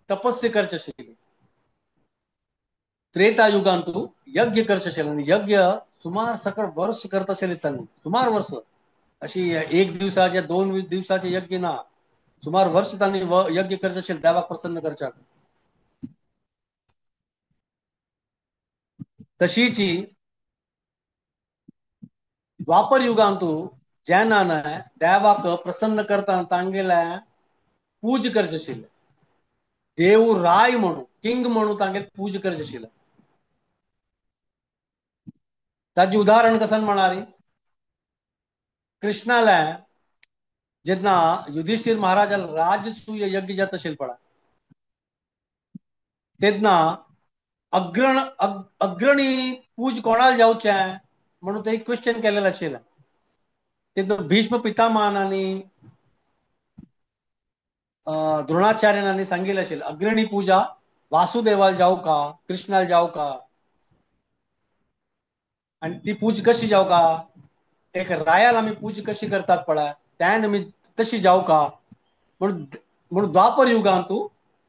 तपस्या करची आशिल्ली. त्रेता युगान तूं यज्ञ करचे आशिल्लें आनी यज्ञ सुमार सकट वर्स करता आशिल्ले तांणी, सुमार वर्स. अशी एक दिवसाचे दोन दिवसाचे यज्ञ ना, सुमार वर्स तांणी यज्ञ करचे आशिल्ले देवाक प्रसन्न करच्याक. तशीची द्वापर युगांतू जैनान देवाक प्रसन्न करता तांगेले पूज करचे आशिल्ले. देव राय म्हणून किंग म्हणून तांगेले पूज करचे आशिल्ले. ताजें उदाहरण कसं म्हणारी कृष्णाले जेन्ना युधिष्ठिर महाराजाल राजसूय यज्ञ जाता आशिल्लो पळय तेन्ना अग्रणी पूज कोणाक जावचें म्हणून ते क्वेश्चन केलेलें आशिल्लें. तेन्ना भीष्म पितामहान आनी द्रोणाचार्यान सांगिल्लें आशिल्लें अग्रणी पूजा वासुदेवाल जावं का कृष्णाल जावं का. आनी ती पूज कशी जावं का, एक रायाल आमी पूज कशी करतात पळय त्यान आमी तशी जावं का म्हणून म्हणून द्वापर युगांतू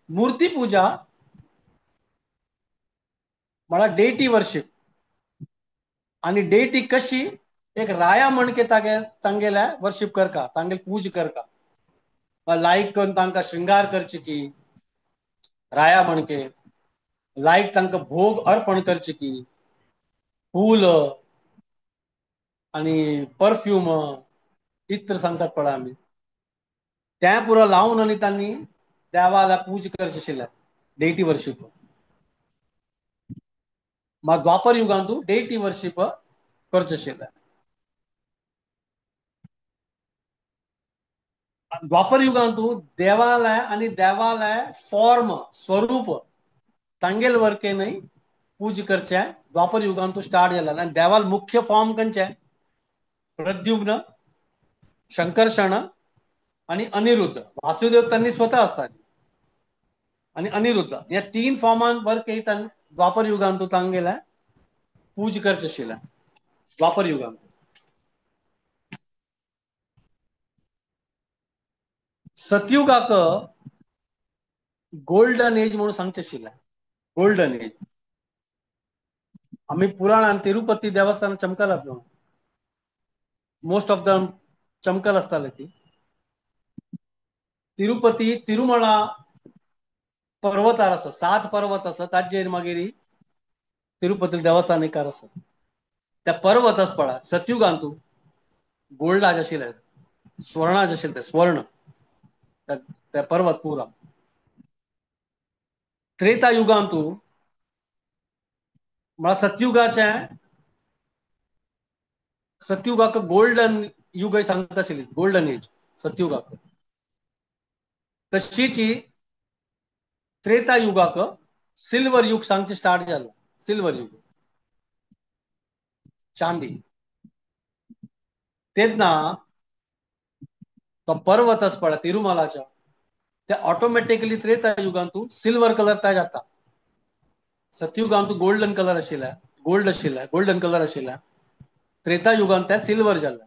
मूर्ती पूजा म्हळ्यार डेटी वर्शिप. आनी डेटी कशी एक राया म्हणके तागे तांगेल्या वर्शिप करका, तांगेल पूज करका, लायक करून तांकां श्रृंगार करची की राया म्हणके, लायक तांकां भोग अर्पण करची की फूल आनी परफ्यूम इत्र सांगतात पळय आमी, तें पुरो लावन आनी तांणी देवाला पूज करची आशिल्लें डेटी वर्शिप. मात द्वापर युगांतू डेटी वर्शिप करचें आशिल्लें. द्वापर युगांतू देवालय आनी देवालय फॉर्म स्वरूप तांगेल वर्के न्हय पूज करचें द्वापर युगांतू स्टार्ट जालें. आनी देवाल मुख्य फॉर्म खंयचें, प्रद्युम्न, शंकरशण आनी अनिरुद्ध. वासुदेव तांणी स्वतः आसता आनी अनिरुद्ध ह्या तीन फॉर्मान वर्के द्वापर युगांतू तांगेले पूज करचें आशिल्लें द्वापर युगांत. सतयुगाक गोल्डन एज म्हणून सांगचें आशिल्लें, गोल्डन एज. आमी पुराणान तिरुपती देवस्थान चमकलात न्हू, मोस्ट ऑफ the चमकल आसताले ती. तिरुपती तिरुमळा पर्वतार आसा, 7 पर्वत आसा ताजेर मागीर तिरुपती देवस्थान एकार आसा. त्या पर्वत आसा पळय सतयुगांतू गोल्डाज आशिल्लें, स्वर्णाज आशिल्लें, तें स्वर्ण त्या पर्वत पुरा. त्रेता युगांतू म्हळ्यार सतयुगाचे, सतयुगाक गोल्डन युग सांगता आशिल्ली, गोल्डन एज सतयुगाक. तशीच त्रेता युगाक सिल्वर युग सांगचे स्टार्ट जालो, सिल्वर युग, चांदी. तेन्ना तो पर्वत आसा पळय तिरुमलाच्या, ते ऑटोमॅटिकली त्रेता युगांतू सिल्वर कलर तयार जाता. सतयुगांतू गोल्डन कलर आशिल्ले, गोल्ड आशिल्ले, गोल्डन कलर आशिल्ले, त्रेता युगांत ते सिल्वर जाले.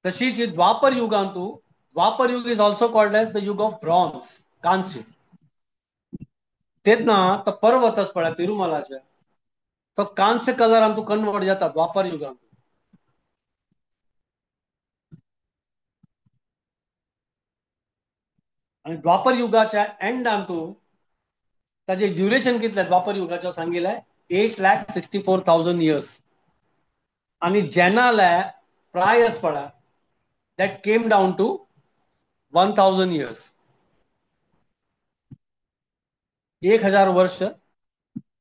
तशीच द्वापर युगांतू, Dwapar Yuga is also called as the yuga of bronze, कांस्य. तेन्ना तो पर्वत आसा पळय तिरुमलाचे, तो कांस्य कलरान तूं कन्वर्ट जाता द्वापर युगांत. आनी द्वापर युगाच्या एंडान तूं ताजे ड्युरेशन कितलें द्वापर युगाचो सांगिल्लें 8,64,000 इयर्स. आनी जेनाले प्रायस पळय that came down to 1,000 years, 1,000 वर्ष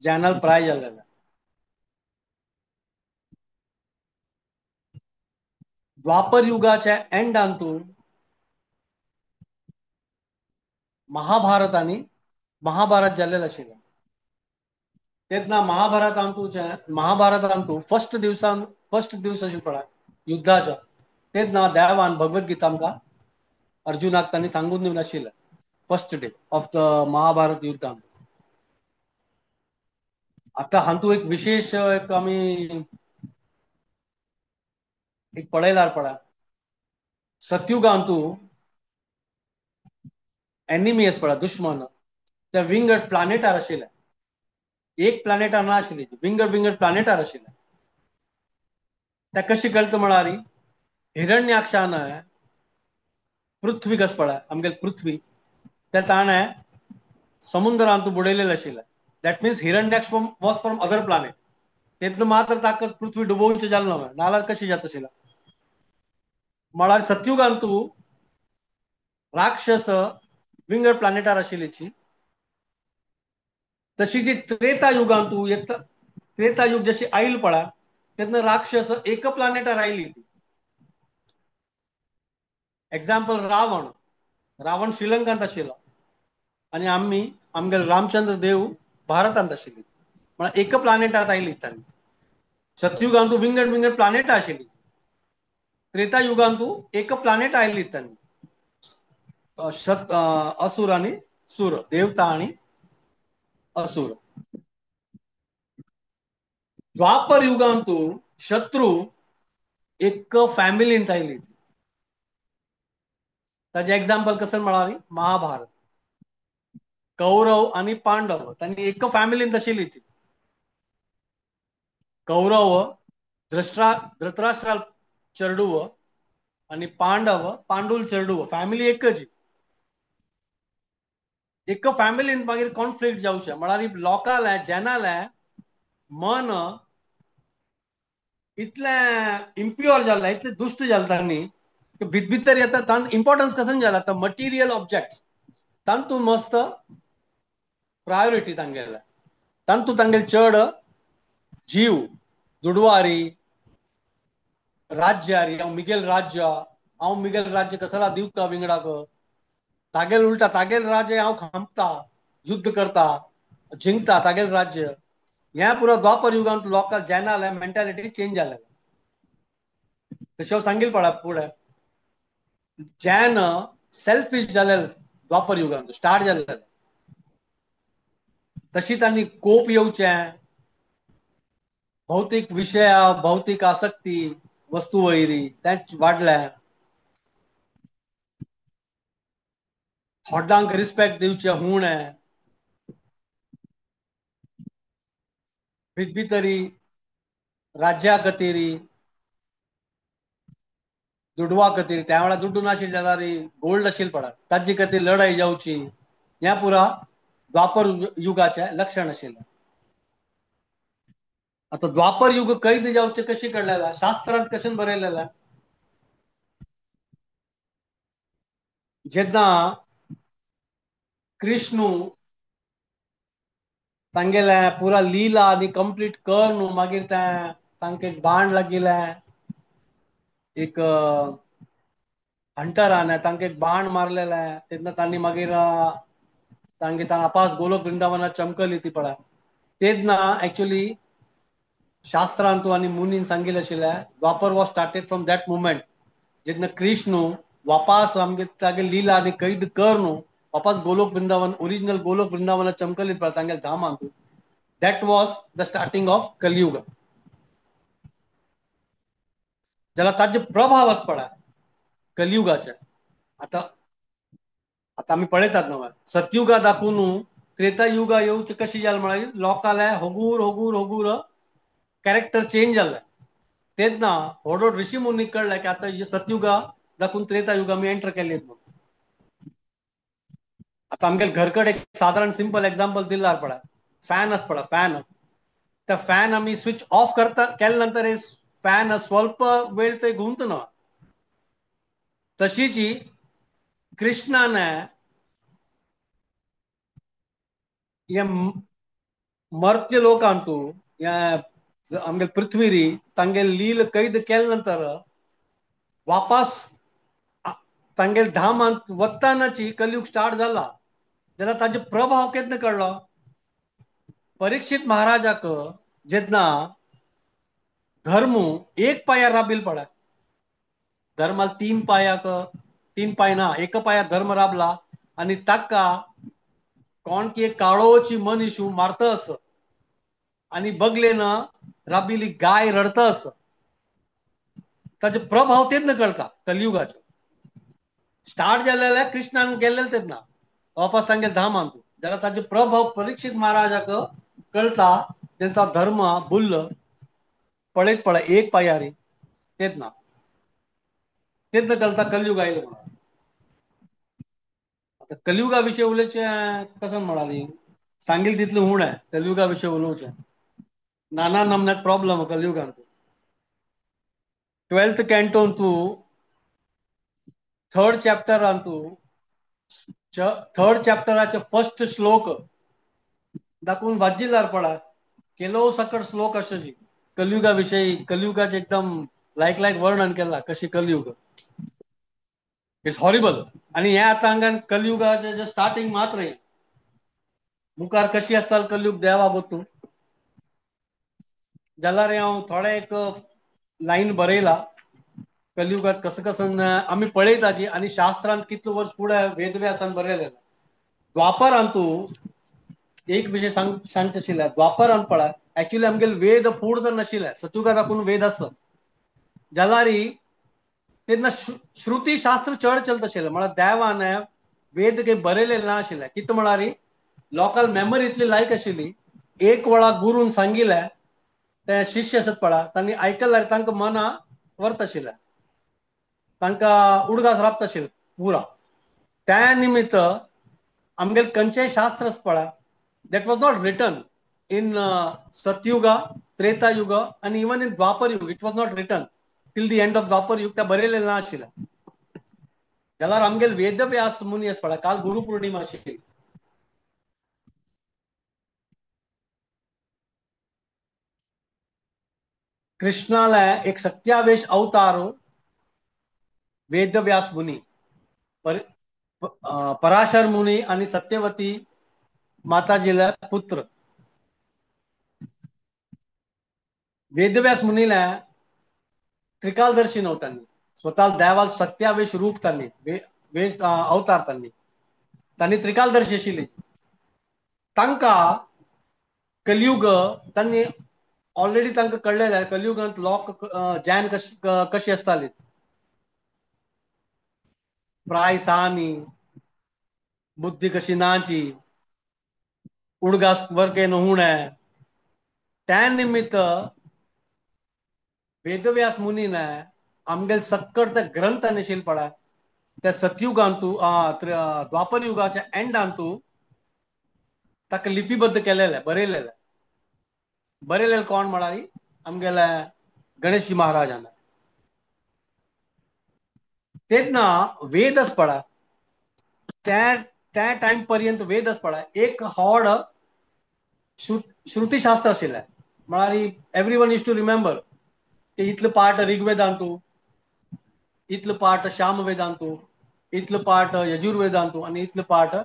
जॅनल प्राय जाल्लें. द्वापर युगाच्या एंडान तूं महाभारत आनी महाभारत जाल्लें आशिल्लें. तेन्ना महाभारतांतू फर्स्ट दिवसान, फर्स्ट दिवस आशिल्लो पळय युद्धाचो, तेन्ना देवान भगवद्गीता आमकां अर्जुनाक तांणी सांगून दिवन आशिल्लें first day of the Mahabharata युद्धांत. आतां हातूंत एक विशेष एक आमी एक पळयल्यार पळय सतयुगांतू एनिमी आसा पळय दुश्मन, ते विंगड प्लॅनेटार आशिल्ले, एक प्लॅनेटार ना आशिल्ली, विंगड विंगड प्लॅनेटार आशिल्ले. ते कशी कळटा म्हळ्यार हिरण्याक्षान पृथ्वी कस पळय आमगेले पृथ्वी ते ताणें समुद्रांत बुडयलेलें आशिल्लें. That means Hiranyaksha was from other planet. तेतून मात्र ताका पृथ्वी डुबोवचें जालें ना, नाल्यार कशी जाता आशिल्लें. म्हळ्यार सतयुगांतू राक्षस विंगड प्लॅनेटार आशिल्लीची. तशी जी त्रेता युगांतू येता, त्रेता युग जशी आयल पळय तेन्ना राक्षस एक प्लॅनेटार आयली. एक्झाम्पल रावण, रावण श्रीलंकांत आशिल्लो आनी आमी आमगेले रामचंद्र देव भारतांत आशिल्ली, म्हळ्यार एक प्लॅनेटार आयली तांणी. सतयुगांतू विंगड विंगड प्लॅनेटां आशिल्ली, त्रेता युगांतू एक प्लॅनेट आयली तांणी, असुर आनी सुर, देवता आनी असुर. द्वापर युगांतू शत्रू एक फॅमिलींत आयली. ताजें एग्जाम्पल कसं म्हळ्यार महाभारत. कौरव आणि पांडव तांणी एक फॅमिलींत आशिल्ली ती. कौरव धृतराष्ट्रा चेडूव आणि पांडव पांडूल चेडूव, फॅमिली एकच. एक फॅमिलीन मागीर कॉन्फ्लिक्ट जावचें म्हळ्यार लोकांलें जेनालें मन इतलें इम्प्युअर जालें, इतलें दुश्ट जालें तांणी भितर येता. तांकां इम्पॉर्टन्स कसं जालें आतां मटिरियल ऑब्जेक्ट्स तांतू मस्त प्रायोरिटी तांगेलें, तांतू तांगेले चड जीव दुडवारी राज्यारी, हांव मिगेल राज्य, हांव मिगेल राज्य कसला दिवका विंगडाक, तागेल उलटा तागेल राज्य हांव खांपता, युद्ध करता, जिंकता तागेल राज्य. ह्या पुरो द्वापर युगांत लोकां जेनाले मेंटालिटी चेंज जालें. तशें हांव सांगील पळा फुडें जैन सेल्फिश जाले द्वापर युगांत स्टार्ट जाले. तशी तांणी कोप येवचें, भौतीक विशया, भौतीक आसक्ती, वस्तू वैरी तेंच वाडलें. व्हडलांक रिस्पेक्ट दिवचें हुणें, भितरी राज्या खातीर, दुडवा खातीर, त्या वेळार दुड्डू नाशिल्ले जाल्यार गोल्ड आशिल्लें पडा, ताजे खातीर लढाई जावची. ह्या पुरा द्वापर युगाचें लक्षण आशिल्लें. आतां द्वापर युग कैद जावचें कशी कळ्ळें? शास्त्रांत कशें बरयलेलें? जेन्ना कृष्णू तांगेलें पुरा लीला आनी कंप्लीट कर न्हू, मागीर तें तांकां एक बाण लागिल्लें, एक हंटरान तांकां एक बाण मारलेलें, तेन्ना तांणी मागीर तांगे अपास गोलोक वृंदावनात चमकली ती पळय. तेन्ना एक्चुअली शास्त्रांतू आनी मुनीन सांगिल्लें आशिल्लें Dwapar was started from that moment जेन्ना कृष्णू वापास आमगे तागे लीला आनी कैद कर न्हू, वापास गोलोक वृंदावन, ओरिजिनल गोलोक वृंदावनात चमकली पळय तांगे धामांतू. That was the starting of Kaliyuga. जाल्यार ताजे प्रभाव आसा पळय कलियुगाचे. आतां आतां आमी पळयतात न्हू सतयुगा दाखोवन त्रेता युगा येवचे कशी जालें म्हळ्यार लोकांले हगूर हगूर हगूर कॅरेक्टर चेंज जालें. तेन्ना व्हड व्हड ऋषी मुनीक कळ्ळें की आतां सतयुगा दाखोवन त्रेता युगा आमी एंटर केली म्हणून. आतां आमगे घरकड एक सादारण सिंपल एग्जाम्पल दिल्यार पळय, फॅन आसा पळय, फॅन, त्या फॅन आमी स्विच ऑफ करता केले नंतर फॅन स्वल्प वेळ ते घुंवतना. तशीच कृष्णान हे मर्त्य लोकांतू ह्या आमगे पृथ्वीरी तांगे लील कैद केले नंतर वापस तांगेल धामांत वतानाची कलयुग स्टार्ट जाला. जाल्यार ताजे प्रभाव केन्ना कळ्ळो? परीक्षित महाराजाक जेन्ना धर्म एक पायार राबील पळय, धर्माल तीन पायाक, तीन पाय ना, एक पायार धर्म राबला आनी ताका कोण की एक काळोची मनीस मारतस आनी बगलेन राबिली गाय रडतस, ताजे प्रभाव तेन्ना कळटा कलयुगाचो. स्टार्ट जालेले कृष्णान गेल्ले तेन्ना वापस तांगे धामांतू, जाल्यार ताजे प्रभाव परीक्षित महाराजाक कळटा तेन्ना धर्म बुल्ल पळयत पळय एक पायारी तेन्ना तेन्ना कळटा कलयुग आयलो म्हणून. आतां कलयुगा विशय उलोवचें कसं म्हणाली सांगील तितलें उणें आहे कलयुगा विशय उलोवचें. नाना नमन्यात प्रॉब्लम कलयुगांत. 12th कॅन्टोन तूं थर्ड चॅप्टरांतू थर्ड चॅप्टराचे फर्स्ट श्लोक दाखोवन वाजिल्लार पळय, केलो सकट श्लोक आशिल्ली कलयुगा विशयी, कलयुगाचे एकदम लायक लायक वर्णन केला कशी कलयुग, it's horrible. आनी हे आतां हांगा कलयुगाचे जे स्टार्टिंग मात्र मुखार कशी आसता कलयुग देवा गोतू. जाल्यार हांव थोडे एक लायन बरयला कलयुगात कसं कसं आमी पळयताची आनी शास्त्रांत कितलो वर्स फुडें वेदव्यासान बरयलें. द्वापरांतू एक विशय सांगचे आशिल्ले, द्वापरांत पळय ऍक्च्युली आमगेले वेद फूड तर नाशिल्ले, सतयुगा दाखून वेद आसत जाल्यार तेन्ना श्रुती शास्त्र चड चलत आशिल्लें. म्हळ्यार देवान वेद काही बरयलेले ना आशिल्लें. कितें म्हळ्यार लोकल मेमरी इतली लायक आशिल्ली, एक वेळा गुरून सांगिल्लें ते शिष्य आसत पळय तांणी आयकल्यार तांकां मना वर्त आशिल्लें, तांकां उडगास राबता आशिल्लें पुरा. त्या निमित्त आमगेले खंयचेय शास्त्र आसत पळय that was not written in Satyuga, Treta Yuga आनी even in Dwapar Yuga. It was not written till the end of Dwapar Yuga. त्या बरयलेलें ना आशिल्लें. जाल्यार आमगेले वेदव्यास मुनी आसा पळय, काल गुरु पूर्णिमा आशिल्ली, कृष्णाला एक सत्यावेश अवतार वेदव्यास मुनी, पराशर मुनी आणि सत्यवती माताजीला पुत्र. वेदव्यास मुनीला त्रिकालदर्शी नव्हतांनी, स्वतः देवाल सत्यावेश रूप त्यांनी वेश अवतार त्यांनी, त्यांनी त्रिकालदर्शी आशिल्ली. तांकां कलियुग त्यांनी ऑलरेडी तांकां कळ्ळेलें कलियुगांत लोक जैन कशी आसताली, प्राय सानी, बुद्धी कशी नाची, उडगास वरके नहुणे. त्या निमित्त वेदव्यास मुनीने आमगेले सक्कड त्या ग्रंथ आशिल्ले पळय त्या सतयुगांतू द्वापर युगाच्या एंडांतू ताका लिपिबद्ध केलेले, बरयलेले. बरयलेले कोण म्हळ्यार आमगेले गणेशजी महाराजान. तेन्ना वेद आसा पळय त्या टायम पर्यंत वेद आसा पळय एक हॉड श्रुतीशास्त्र आशिल्लें. म्हळ्यार every one is to remember की इतलो पार्ट ऋग्वेदांतू, इतलो पार्ट श्यामवेदांतू, इतलो पार्ट यजुर्वेदांतू आनी इतलो पार्ट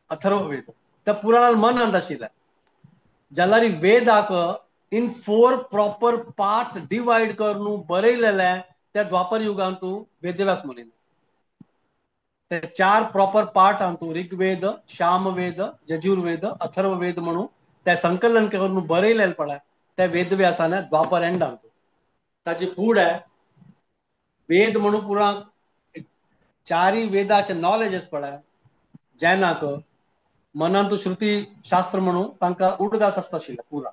अथर्ववेद. त्या पुराणान मनांत आशिल्लें. जाल्यार वेदाक in 4 proper parts divide करून बरयलेलें त्या द्वापर युगांतू वेदव्यास मुनीन. ते 4 प्रॉपर पार्ट आंतू ऋग्वेद, श्यामवेद, यजुर्वेद, अथर्ववेद म्हणून त्या संकलन करून बरयलेलें पळय त्या वेदव्यासाने द्वापर एंडांतू. ताची फुडें वेद म्हणून पुरा चारी वेदाचे नॉलेज आसा पळय जैनाक मनांतू श्रुती शास्त्र म्हणून तांकां उडगास आसता आशिल्लें पुरा.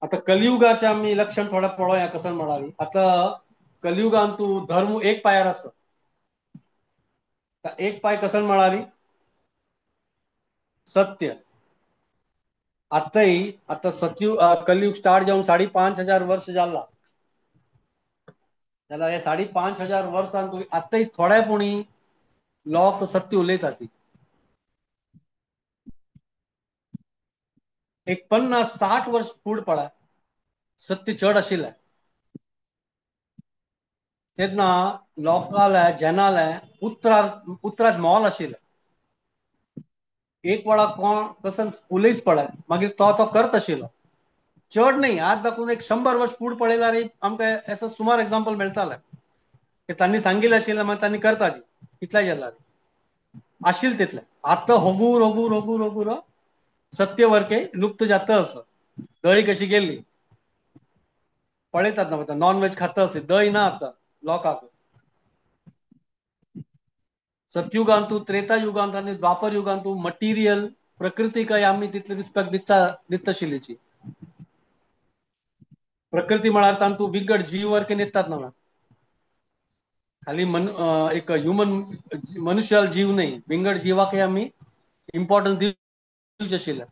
आता कलियुगाचे आमी लक्षण थोडे पळोवया कशें म्हळ्यार आतां कलियुगांतू धर्म एक पायार आसा. एक पाय कशें म्हळ्यार सत्य. आतांय आतां सतयुग कलियुग स्टार्ट जावन 5,500 वर्ष जाला, जाल्यार हे 5,500 वर्सांत आतांय थोडे पुणी लोक सत्य उलयतात. एक 50-60 वर्ष फुडें पळय सत्य चड आशिल्लें. तेन्ना लोकांले जनाले उतराच मोल आशिल्लें. एक वेळा कोण कसन उलयत पळय मागीर तो तो करत आशिल्लो. चड न्ही, आज दाखून एक 100 वर्ष फुडें पळयल्यार आमकां असो सुमार एग्जाम्पल मेळटालें की तांणी सांगिल्लें आशिल्लें मागीर तांणी करताची कितले जाल्यार आशिल्लें तितलें. आतां होगूर होगूर होगूर होगूर सत्य वरके लुप्त जाता असं. दही कशी गेली पळयतात ना, नॉन व्हेज खाता असे दही ना आता लोकांक. सतयुगांतू, त्रेता युगांत आनी द्वापर युगांतू मटिरियल प्रकृतीकय आमी तितली रिस्पेक्ट दिता आशिल्लीची. प्रकृती म्हळ्यार तांतू विंगड जीव वरके न्हिदतात ना, खाली एक ह्युमन मनुष्याल जीव न्ही, विंगड जिवाकय आमी इम्पॉर्टन्स दिवचें आशिल्लें.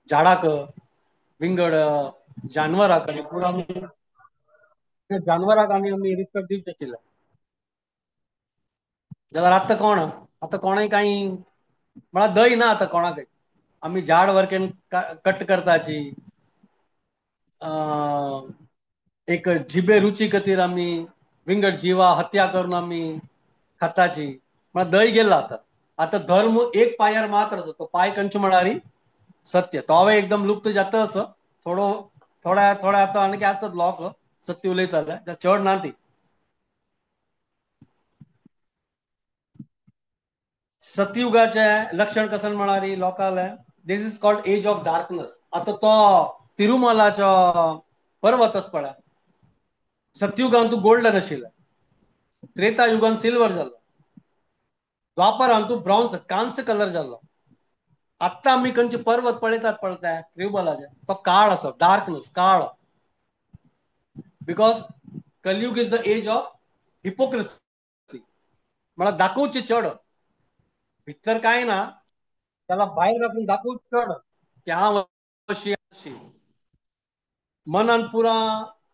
झाडाक, विंगड जानवराक आनी पुरा जानवराक आनी आमी रिस्पेक्ट दिवचें आशिल्लें. जाल्यार आतां कोण आतां कोणय कांय म्हळ्यार दही ना आतां कोणाकय. आमी झाड वरकेन कट करताची, एक जिबे रुची खातीर आमी विंगड जिवा हत्या करून आमी खाताची. म्हळ्यार दही गेला आतां. आतां धर्म एक पायार मात्र आसा, तो पाय कंच म्हळ्यार सत्य. तोवूय एकदम लुप्त जाता असो थोडो थोड्या थोड्या आतां आनी आसत लोक सत्य उलयताले, चड ना ती. सतयुगाचे लक्षण कशें म्हळ्यार लोकांले This is called age of darkness. आतां तो तिरुमलाचो पर्वत आसा पळय, सत्युगान तूं गोल्डन आशिल्लो, त्रेता युगान सिल्वर जालो, द्वापरान तूं ब्रॉन्ज कांस्य कलर जालो. आत्तां आमी खंयचे पर्वत पळयतात पळयता तिरुमलाचे, तो काळ आसा, डार्कनस, काळ. Because Kaliyuga is the age of hypocrisy. म्हळ्यार दाखोवचें चड, भितर कांय ना, त्याला भायर राखून दाखोवचें चड की हांव अशी अशी. मनान पुरा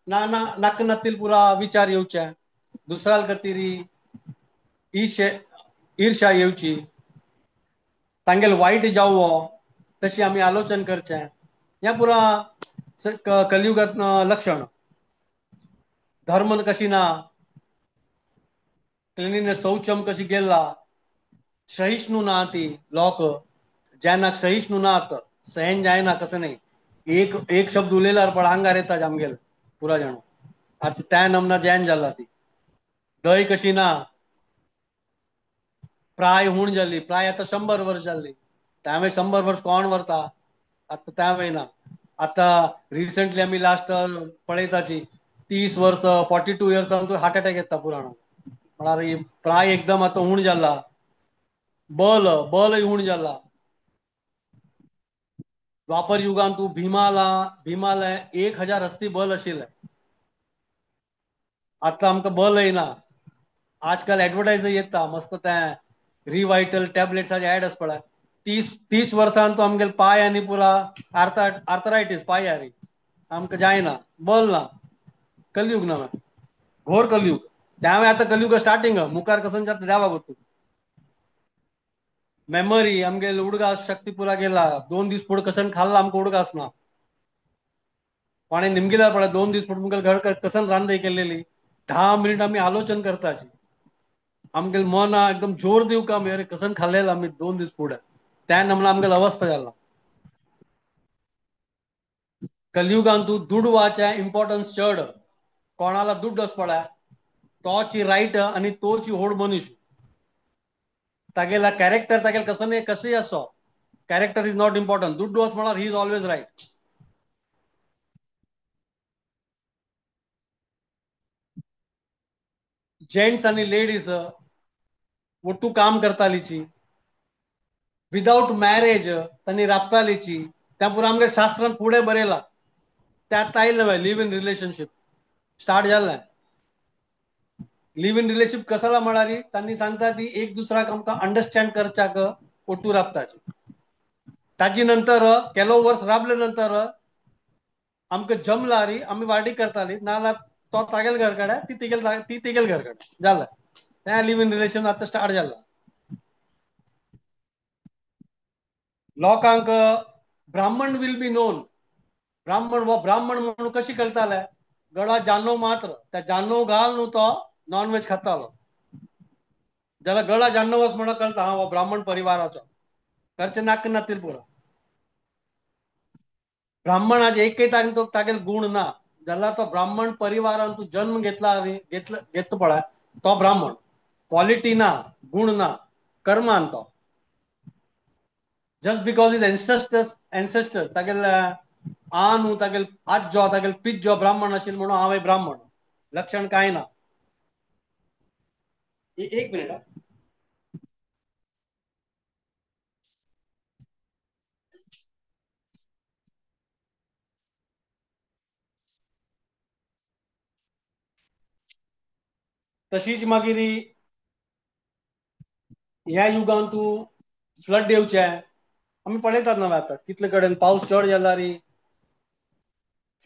ना ना नाक नातील पुरा विचार येवचे, दुसऱ्या खातीर ईर्ष्या येवची, तांगेल वायट जावो तशी आमी आलोचन करचें. ह्या पुरा कलियुगात लक्षण. धर्म कशी ना, क्लिनिनेस शौचम कशी गेला, सहिष्णु ना ती लोक, जैनाक सहिष्णु ना, सहन जायना कसं नाही. एक एक शब्द उलयल्यार पण आंगार येता आमगेल पुरा जाणू. आतां त्या नमना जैन जाला ती. दय कशी ना, प्राय हूण जाली, प्राय आतां 100 वर्स जाल्ली, त्यावेळी 100 वर्स कोण व्हरता आतां त्या ना. आतां रिसंटली आमी लास्ट पळयताची 30 वर्स 42 इयर्स आमकां हार्ट अटॅक येता पुराण. म्हळ्यार प्राय एकदम आतां हूण जाला, बल बल हूण जाला. द्वापर युगान तूं भीमाला भीमाला 1000 हस्ती बल आशिल्लें, आतां आमकां बल येना. आजकाल एडवर्टायज येता मस्त, तें रिवायटल टॅबलेट्साचे एड आसा पळय. 30 वर्सान तो आमगेले पांय आनी पुरा आर्थरायटीस पांयारी आमकां जायना, बल ना. कलयुग ना, घोर कलयुग. त्यावेळी आतां कलयुग स्टार्टिंग, मुखार कसं जाता देवाक वतू. मेमरी आमगेले उडगास शक्ती पुरा गेला. 2 दीस फुडें कसन खाल्ला आमकां उडगास ना. कोणें निमगिल्यार पळय 2 दीस फुडें मुगेल घर कसन रांदय केलेली. 10 मिनिट आमी आलोचन करताची, आमगेले मना एकदम जोर दिवका आमी, अरे कसन खाल्लेला आमी 2 दीस फुडें. त्या नमना आमगेले अवस्था जाला. कलयुगान तूं दुडवाचें इम्पोर्टन्स चड. कोणाला दुड्ड आसा पळय तोची रायट आनी तोची होड मनीस. तागेला कॅरेक्टर तागेल कसं नाही कसंय असो, कॅरेक्टर is not important. दुड्डू आसा म्हळ्यार he is always right. Gents आनी लेडीज ಒಟ್ಟು काम करतालीची, विदाउट मॅरेज तांणी राबतालीची. त्या पुरा आमगे शास्त्रान फुडें बरयला. त्यात आयलें लिव इन रिलेशनशीप स्टार्ट जालें. लिव इन रिलेशनशीप कसाला म्हळ्यार तांणी सांगता ती एक दुसऱ्याक आमकां अंडरस्टँड करच्याक ओट्टू राबताची. ताजी नंतर केलो वर्स राबले नंतर आमकां जमला री आमी वाडी करताली, नाजाल्यार तो तागेल घर कडेन ती तिगेल घर कडेन जालें. तें लिव इन रिलेशन आतां स्टार्ट जालां. लोकांक ब्राह्मण will be known. ब्राह्मण वा ब्राह्मण म्हणून कशी कळताले, गळा जानो मात्र, त्या जानो घाल न्हू तो नॉनव्हेज खातालो. जाल्यार गळा जान्नवच म्हणून कळता हा हो ब्राह्मण परिवाराचो. घरचे नाक नातील पुरो. ब्राह्मणाचे एकय तागेल गुण ना, जाल्यार तो ब्राह्मण परिवारान तूं जन्म घेतला घेतलो पळय तो ब्राह्मण. क्वॉलिटी ना, गुण ना, कर्मान तो. जस्ट because is ancestor तागेल आनू तागेल आज्जो तागेल पिज्जो ब्राह्मण आशिल्लो म्हणून हांव ब्राह्मण, लक्षण कांय ना. एक मिनिट. तशीच मागीर ह्या युगान तूं फ्लड येवचे आमी पळयतात ना आतां कितले कडेन पावस चड जाल्यार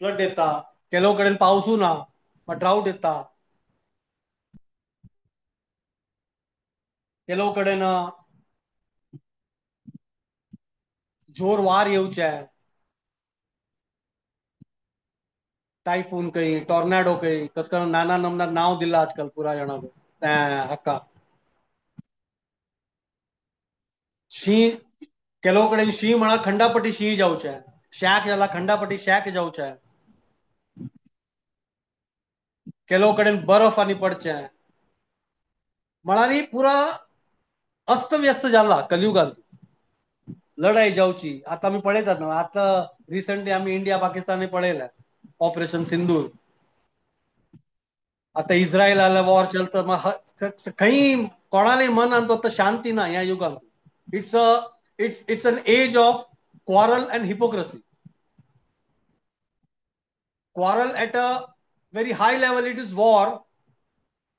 फ्लड येता, केलो कडेन पावसूय ना ड्रावट येता, केलो कडेन जोर वार येवचे, टायफून खंय, टॉर्नाडो खंय, कस करून नाना नमना नांव दिलां आजकाल पुराय जाणांक हाका. शीं केलो कडेन शीं म्हळ्यार खंडापटी शीं जावचें, शॅक जाला खंडापटी शॅक जावचें, केलो कडेन बर्फ आनी पडचें, म्हळ्यार पुरा अस्तव्यस्त जाला कलयुगांत. लढाई जावची. आतां आमी पळयतात न्हू, आतां रिसंटली आमी इंडिया पाकिस्तान पळयलें ऑपरेशन सिंदूर. आतां इस्रायलाले वॉर चलता, खंय कोणाले मनान तो आतां शांती ना ह्या युगांत. It's a it's it's an age of quarrel and hypocrisy. Quarrel at a very high level it is war,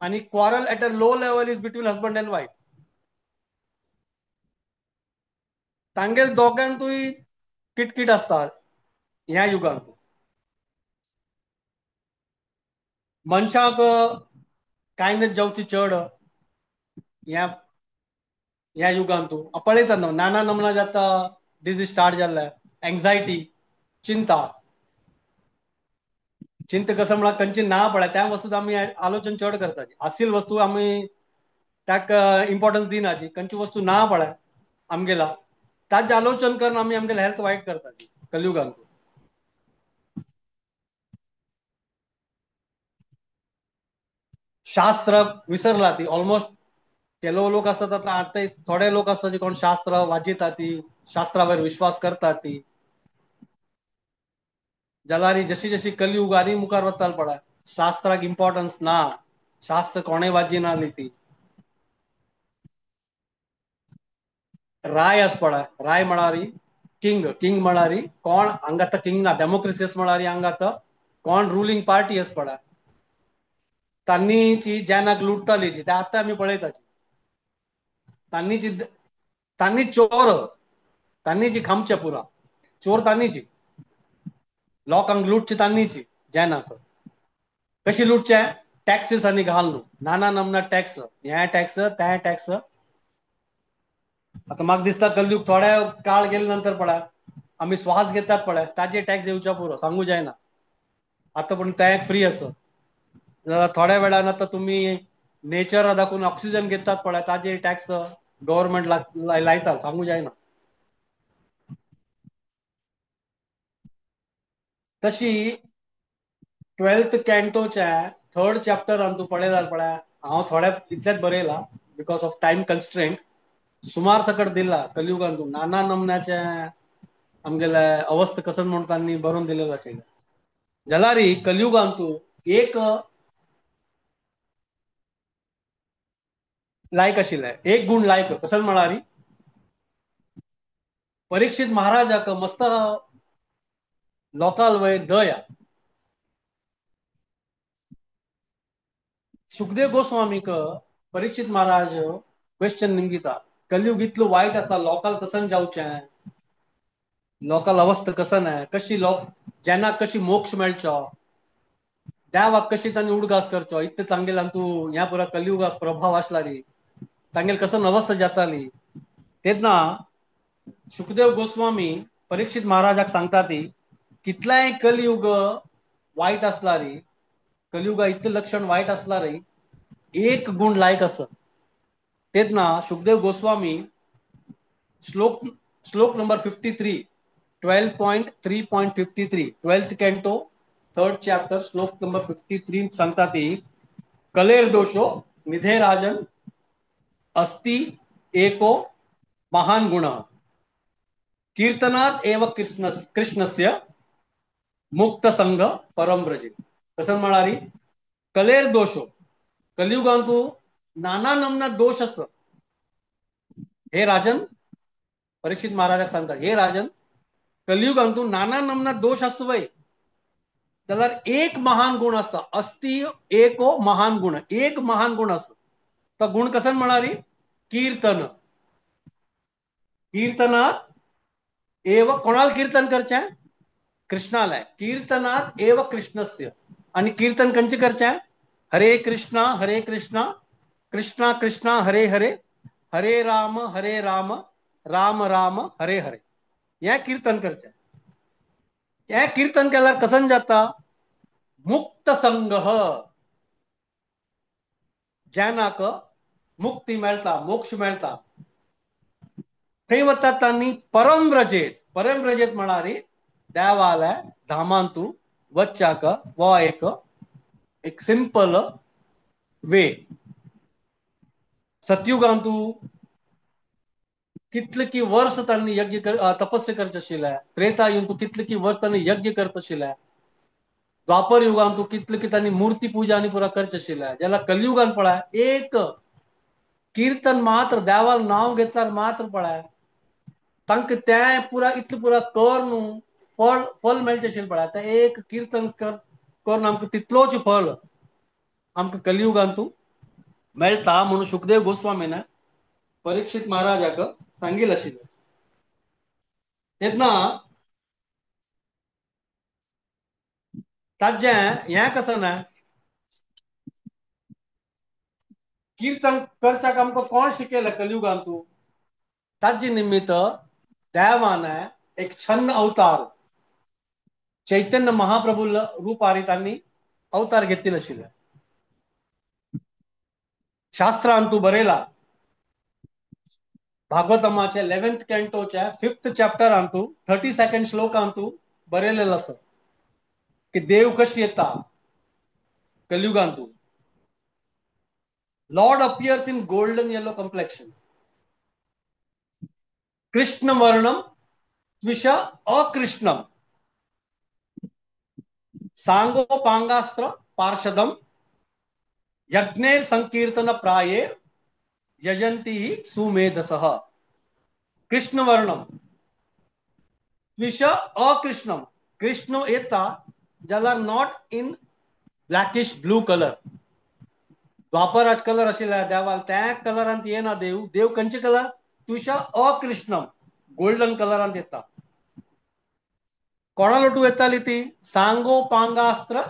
आणि quarrel at a low level is between husband and wife. तांगेल दोगांतूय किटकिट आसता ह्या युगांत. मनशाक कांय न जावची चड ह्या ह्या युगांतू. पळयतात न्हू, नाना नमना जाता, डिजीज स्टार्ट जाल्ले, एन्जायटी, चिंता. चिंता कसं म्हळ्यार खंयची ना पळय त्या वस्तू आमी आलोचन चड करतात. असील वस्तू आमी ताका इम्पॉर्टन्स दिनाची, खंयची वस्तू ना पळय आमगेला ताजें आलोचन करून आमी आमगेले हेल्थ वायट करतात कलयुगांत. शास्त्र विसरला ती ऑलमोस्ट केलो लोक असतात. आतां थोडे लोक असतात जे कोण शास्त्र वाचितात ती, शास्त्रावर विश्वास करतात ती. जाल्यार जशी जशी कलयुग आनी मुखार वताल पळय शास्त्राक इम्पॉर्टन्स ना, शास्त्र कोणें वाचिना ती. राय आस पळय, राय म्हळ्यार किंग, किंग म्हळ्यार कोण हांगा आतां किंग ना, डेमोक्रेसी आस म्हळ्यार हांगा आतां कोण रुलींग पार्टी आस पळय, तांणी जेनाक लुटताली ते आतां आमी पळयताची. तांणी तांणी चोर, तांणी जी खामचे पुरा चोर, तांणीची लोकांक लुटची तांणीची. जेनाक कशी लुटचे, टॅक्सीस आनी घाल न्हू, नाना नमना टॅक्स, हे टॅक्स ते टॅक्स. आतां म्हाका दिसता कलयुग थोड्या काळ गेले नंतर पळय आमी श्वास घेतात पळय ताजे टॅक्स येवच्या पुरो, सांगू जायना. आतां पूण ते फ्री आसा, थोड्या वेळान आतां तुमी नेचर दाखोवन ऑक्सिजन घेतात पळय ताजे टॅक्स गव्हर्मेंट लायता, सांगू जायना. तशी 12th कॅन्टोच्या 3rd चॅप्टरान तूं पळयल्यार पळय, हांव थोड्या इतलेंच बरयला because of time constraint, सुमार सकट दिला कलयुगान तूं नाना नमनाचे आमगेले अवस्था कसन म्हूण तांणी बरोवन दिलेलें आशिल्लें. जाल्यार कलयुगान तूं एक लायक आशिल्लें, एक गुण लायक कसन म्हळ्यार परीक्षित महाराजाक मस्त लोकाल वयर दया. सुखदेव गोस्वामीक परीक्षित महाराज क्वेश्चन निमगिता, कलयुग इतलो वायट आसता, लोकाल कसन जावचें, लोकाल अवस्था कसन आहे, कशी लोक जेन्ना कशी मोक्ष मेळचो, देवाक कशी तांणी उडगास करचो, इतले तांगेल तूं ह्या पुरा कलयुगाक प्रभाव आसलारी तांगेल कसन अवस्था जाताली. तेन्ना सुखदेव गोस्वामी परीक्षित महाराजाक सांगता ती कितलेंय कलयुग वायट आसलारी, कलयुगा इतलें लक्षण वायट आसलारी एक गुण लायक आसत. तेन्ना सुखदेव गोस्वामी श्लोक श्लोक number 53, 12.3.53, 12th canto 3rd chapter श्लोक नंबर 53 सांगता ती कलेर दोषो निधे राजन अस्ति एको महान गुण कीर्तनात एव कृष्ण कृष्णस्य मुक्त संघ परम व्रजे. कसं म्हणाली कलेर दोषो, कलियुगांतू नाना नमना दोष असत. हे राजन, परीक्षित महाराजाक सांगतात, हे राजन कलियुगांतू नाना नमना दोष असतो वय, जाल्यार एक महान गुण असता, अस्ति एको महान गुण, एक महान गुण असतो. तो गुण कसन म्हणाली कीर्तन. कीर्तनात एव कोणाला कीर्तन करचें, कृष्णाला. कीर्तनात एव कृष्णस्य, आणि कीर्तन कंचे करचें, हरे कृष्णा हरे कृष्णा कृष्णा कृष्णा हरे हरे हरे राम हरे राम राम राम हरे हरे, हें कीर्तन करचें. हें कीर्तन केल्यार कसन जाता, मुक्त संग, जेनाक मुक्ती मेळटा, मोक्ष मेळटा. थंय वतात तांणी परम व्रजेत. परम व्रजेत म्हळ्यार देवाल्या धामांतू वच्चाक हो एक एक सिंपल वे. सत्युगांतू कितले की वर्स तांणी यज्ञ तपस्या करचे आशिल्लें, त्रेता युगांत कितले की वर्स तांणी यज्ञ करत आशिल्लें, द्वापर युगांत कितले की तांणी मूर्ती पूजा आनी पुरा करचे आशिल्लें. जाल्यार कलियुगान पळय एक कीर्तन मात्र देवाल नांव घेतल्यार मात्र पळय तांकां तें पुरा इतलें पुरा कर न्हू फळ फल मेळचें आशिल्लें पळय. तें एक कीर्तन करून आमकां तितलोच फळ आमकां कलियुगांत मेळटा म्हणून शुकदेव गोस्वामीन परीक्षित महाराजाक सांगिल्लें आशिल्लें. तेन्ना ताजें हें कसं ना कीर्तन करच्याक आमकां कोण शिकयलें कलियुगांत? ताजे निमित्त देवान एक छन्न अवतार चैतन्य महाप्रभू रूपारी तांणी अवतार घेतिल्ले आशिल्ले. शास्त्रांतू बरयला भागवतमाचे 11th कॅन्टोच्या 5th चॅप्टरांतू 32nd श्लोकांतू बरयलेलो आसा की देव कशी येता कलियुगांतू. Lord appears in golden yellow complexion, Krishna वर्णम त्विष अकृष्णम सांगोपांगास्त्र पार्षदम यज्ञेर संकीर्तन प्रायेर यजंती सुमेधसः. कृष्ण वर्णम त्विष अकृष्णम, कृष्ण येता जाल्यार not in blackish blue colour. द्वापराज colour आशिल्ल्या देवाल त्या कलरांत येना देव. देव खंयचे कलर? त्विष अकृष्णम गोल्डन कलरांत येता. कोणा लोटू येताली ती? सांगोपांगास्त्र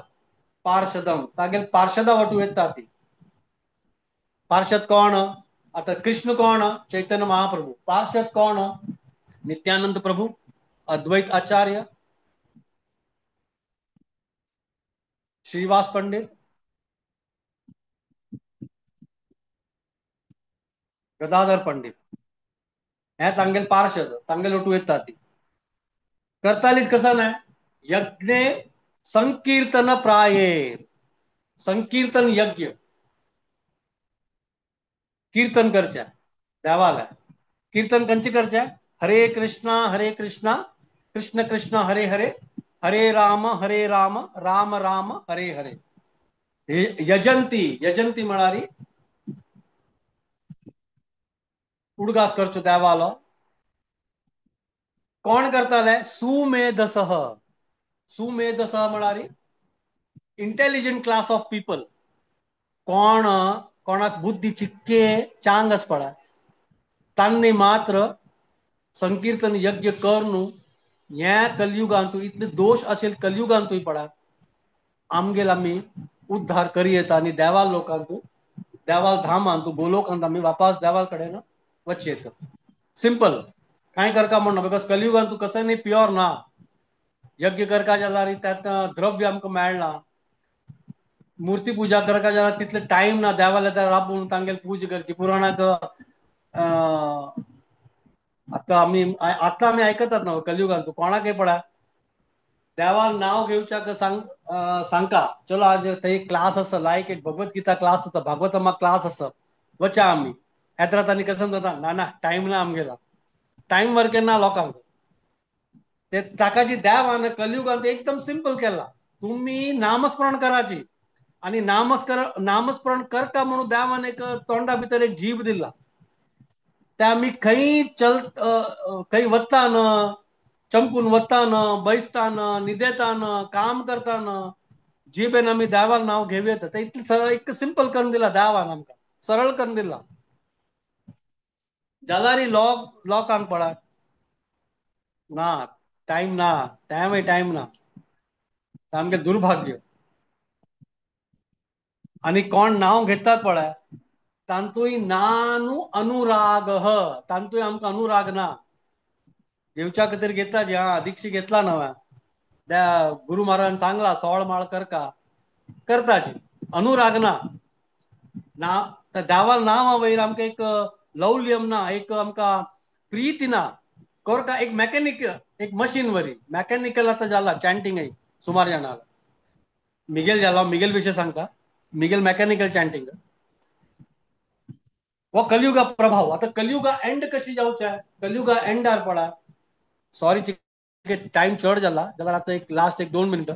पार्षदम, तागेल पार्षदा वटू येता ती. पार्षद कोण? आता कृष्ण कोण? चैतन्य महाप्रभू. पार्षद कोण? नित्यानंद प्रभू, अद्वैत आचार्य, श्रीवास पंडित, गदाधर पंडित. हे तांगेल पार्षद, तांगेल वटू येता ती. करतालीच कसं ना यज्ञे संकीर्तन प्राये, संकीर्तन यज्ञ कीर्तन करच्या देवाला. कीर्तन कंचे करच्या? हरे कृष्णा हरे कृष्णा कृष्ण कृष्ण हरे हरे हरे राम राम राम हरे हरे. यजंती, यजंती म्हणारी उडगास करचो देवालो. कोण करताले? सुमेधसह. सुमेधसह म्हणारी इंटेलिजंट क्लास ऑफ पीपल. कोण कोणाक बुद्धी चिक्के चांग आसपा तांणी मात्र संकीर्तन यज्ञ करून ह्या कलयुगांतू इतले दोश असेल कलयुगांतूय पडा आमगेल आमी उद्धार करी येता आनी देवाल लोकांतू देवाल धामांतू गोलोकांत आमी वापस देवाल कडेन वच येता. सिंपल कांय करका म्हणना, because कलयुगांतू कसं न्ही प्युअर ना. यज्ञ करका जाल्यार त्यात द्रव्य आमकां मेळना, मूर्ती पूजा करका जाल्यार तितले टायम ना देवाल्या त्या राबून तांगेल पूजा करची. पुराणाक आतां आमी आतां आमी आयकतात ना कलयुगांत कोणाकय पळय देवाल नांव घेवच्याक सांगका चलो आज थंय क्लास आसा, लायक एक भगवत गीता क्लास आसा, भागवतमा क्लास आसा, वचा आमी. येत आनी कसं जाता ना ना टायम ना आमगेला, टायम वर केन्ना लोकांक ते ताका जी देवान कलयुगांत एकदम सिंपल केला, तुमी नामस्मरण कराची आनी नामस्मरण करता म्हणून देवान एक तोंडा भितर एक जीभ दिला. ते आमी खंय चल खंय वता न चमकून वता न बैसता न निदेता न काम करता न जिबेन आमी देवान नांव घेवं येता. ते इतलें सरळ एक सिंपल करून दिला देवान, आमकां सरळ करून दिला. जाल्यार लोकांक पळय ना टायम ना, टायमय टायम ना, सामकें दुर्भाग्य. आनी कोण नांव घेतात पळय तांतूय नानू अनुराग, तांतूय आमकां अनुराग ना. घेवच्या खातीर घेता जी हा दीक्षी घेतला नव्या त्या गुरु महाराजान सांगला सोळ माळ करका करताची, अनुराग ना. ना देवाल नांवा वयर आमकां एक लौल्यम ना, एक आमकां प्रीती ना. करका एक मेकॅनिक एक मशीन वरी मेकॅनिकल आतां जाला चॅन्टिंग सुमार जाणां. मिगेल जाला, मिगेल विशय सांगता, मिगेल मेकॅनिकल चॅन्टिंग. हो कलियुगा प्रभाव. आता कलियुगा एंड कशी जावचे, कलियुगा एंडार पडा. सॉरी टाइम चड जाला जाल्यार आता एक लास्ट एक 2 मिनटं.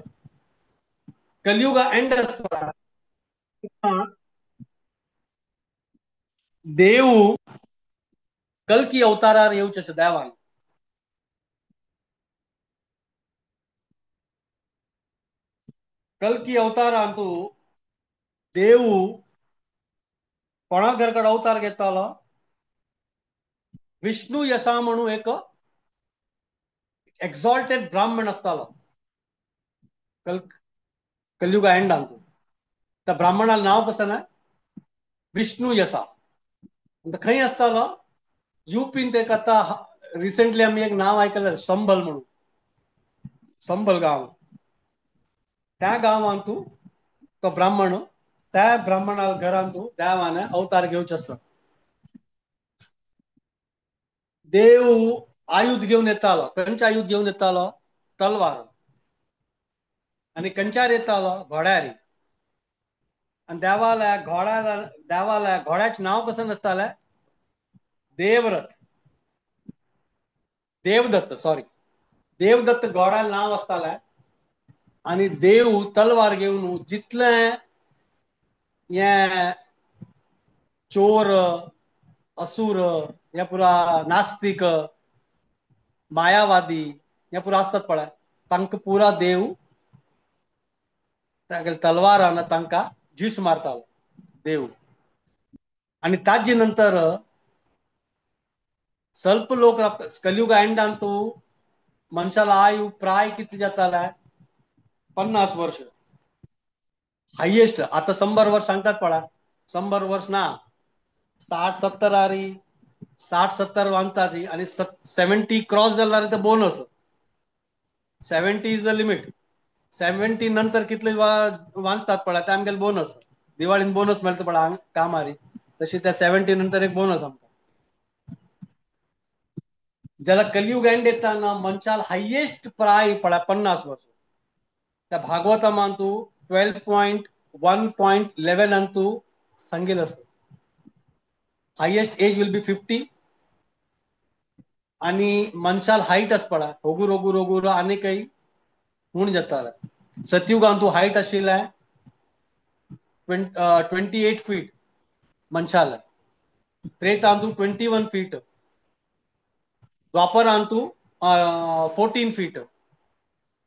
कलियुगा एंड आसता देव कल्की अवतारार येवचे अशें देवान. कल्की अवतारांतू देव कोणा घरकड अवतार घेतालो, विष्णू यशा म्हणून एक एक्झॉल्टेड ब्राह्मण आसतालो कलियुगा एंडांतू. त्या ब्राह्मणाला नाव कसं ना, विष्णू यशा. खंय आसतालो, युपीन. ते आता रिसेंटली आमी एक नाव आयकलें संभल म्हणून, संभल गांव. त्या गांवांतू तो ब्राह्मण, त्या ब्राह्मणा घरांतू देवाने अवतार घेवचे आसता. देव आयुध घेवन येतालो. खंयचे आयुध घेवन येतालो, तलवार. आनी खंयच्यार येतालो, घोड्यारी. आनी देवाल्या घोड्याला, देवाल्या घोड्याचें नांव कसं आसतालें, देवरथ, देवदत्त, सॉरी देवदत्त घोड्याला नांव आसतालें. आनी देव तलवार घेवन जितलें हे चोर असुर हे पुरा नास्तिक मायावादी हे पुरा आसतात पळय, तांकां पुरा देव तागेले तलवारान तांकां जीस मारतालो देव. आनी ताजे नंतर स्वल्प लोक रावता. कलियुगा एंडान तू मनशाला आयु प्राय कितली जाताले, 50 वर्ष हायेस्ट. आता 100 वर्ष सांगतात पळय, 100 वर्ष ना, 60-70 आरी, 60-70 वांगताची. आनी 70 क्रॉस जाल्यार ते बोनस. 70 is the limit. 70 नंतर कितले वांचतात पळय ते आमगेले बोनस. दिवाळीन बोनस मेळटा पळय कामारी, तशी त्या 70 नंतर एक बोनस आमकां. ज्याला कलियुग एंड येताना मनशाल हायेस्ट प्राय पळय 50 वर्ष. त्या भागवतामान तू 12.1.11 अंतू सांगेल असं हायेस्ट एज will be 50. आणि मनशाल हायट आस पळय होगूर होगूर होगूर आनी काही हूण जाता. सतयुगान तू हायट आशिल्लें 28 फीट मनशाल, त्रेतान तू 21 फीट, द्वापरान तू 14 फीट,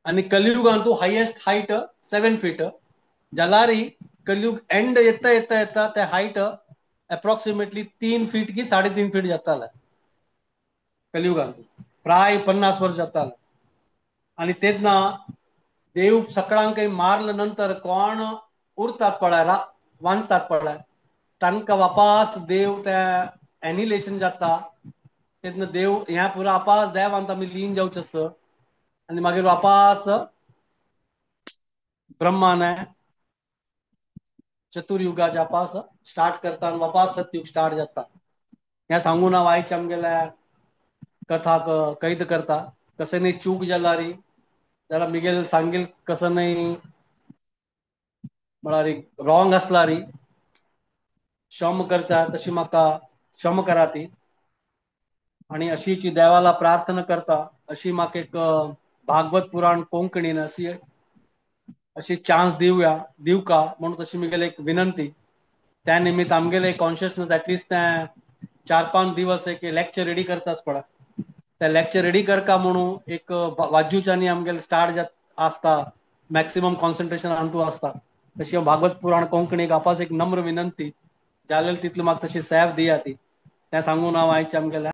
आणि कलियुगान तू हायेस्ट हायट 7 फीट. जाल्यार कलियुग एंड येता येता येता ते हायट अप्रॉक्सिमेटली 3 फीट की 3.5 फीट जाताले कलियुगान, प्राय 50 वर्ष जाताले. आणि तेन्ना देव सगळ्यांक मारल्या नंतर कोण उरतात पळय, वांचतात पळय, तांकां वापास देव त्या एनिलेशन जाता. तेन्ना देव ह्या पुरा आपास देवांत आमी लीन जावचें आसता. आनी मागीर वापास ब्रह्मान चतुर्युगाच्या आपास स्टार्ट करता आनी वापास सतयुग स्टार्ट जाता. हें सांगून हांव आयच्या आमगेल्या कथाक कैद करता. कसं न्ही चूक जाल्यार जाल्यार मिगेल सांगील कसं न्ही म्हळ्यार रॉंग आसल्यार क्षम करता, तशी म्हाका क्षम करा ती. आनी अशीची देवाला प्रार्थना करता, अशी म्हाका एक भागवत पुराण कोंकणीन अशी अशी चान्स दिवया दिवका म्हणून तशी मिगेले एक विनंती. त्या निमित्त आमगेले कॉन्शियसनेस एटलिस्ट त्या 4-5 दिवस एक लेक्चर रेडी करताच पडा. त्या लेक्चर रेडी करका म्हणून एक वाजूच्यानी आमगेले स्टार्ट जात आसता, मॅक्सिमम कॉन्सन्ट्रेशन आमतू आसता. तशी भागवत पुराण कोंकणीक आपास एक नम्र विनंती, जालेल तितली म्हाका तशी सेव दिया ती. तें सांगून हांव आयच्या आमगेल्या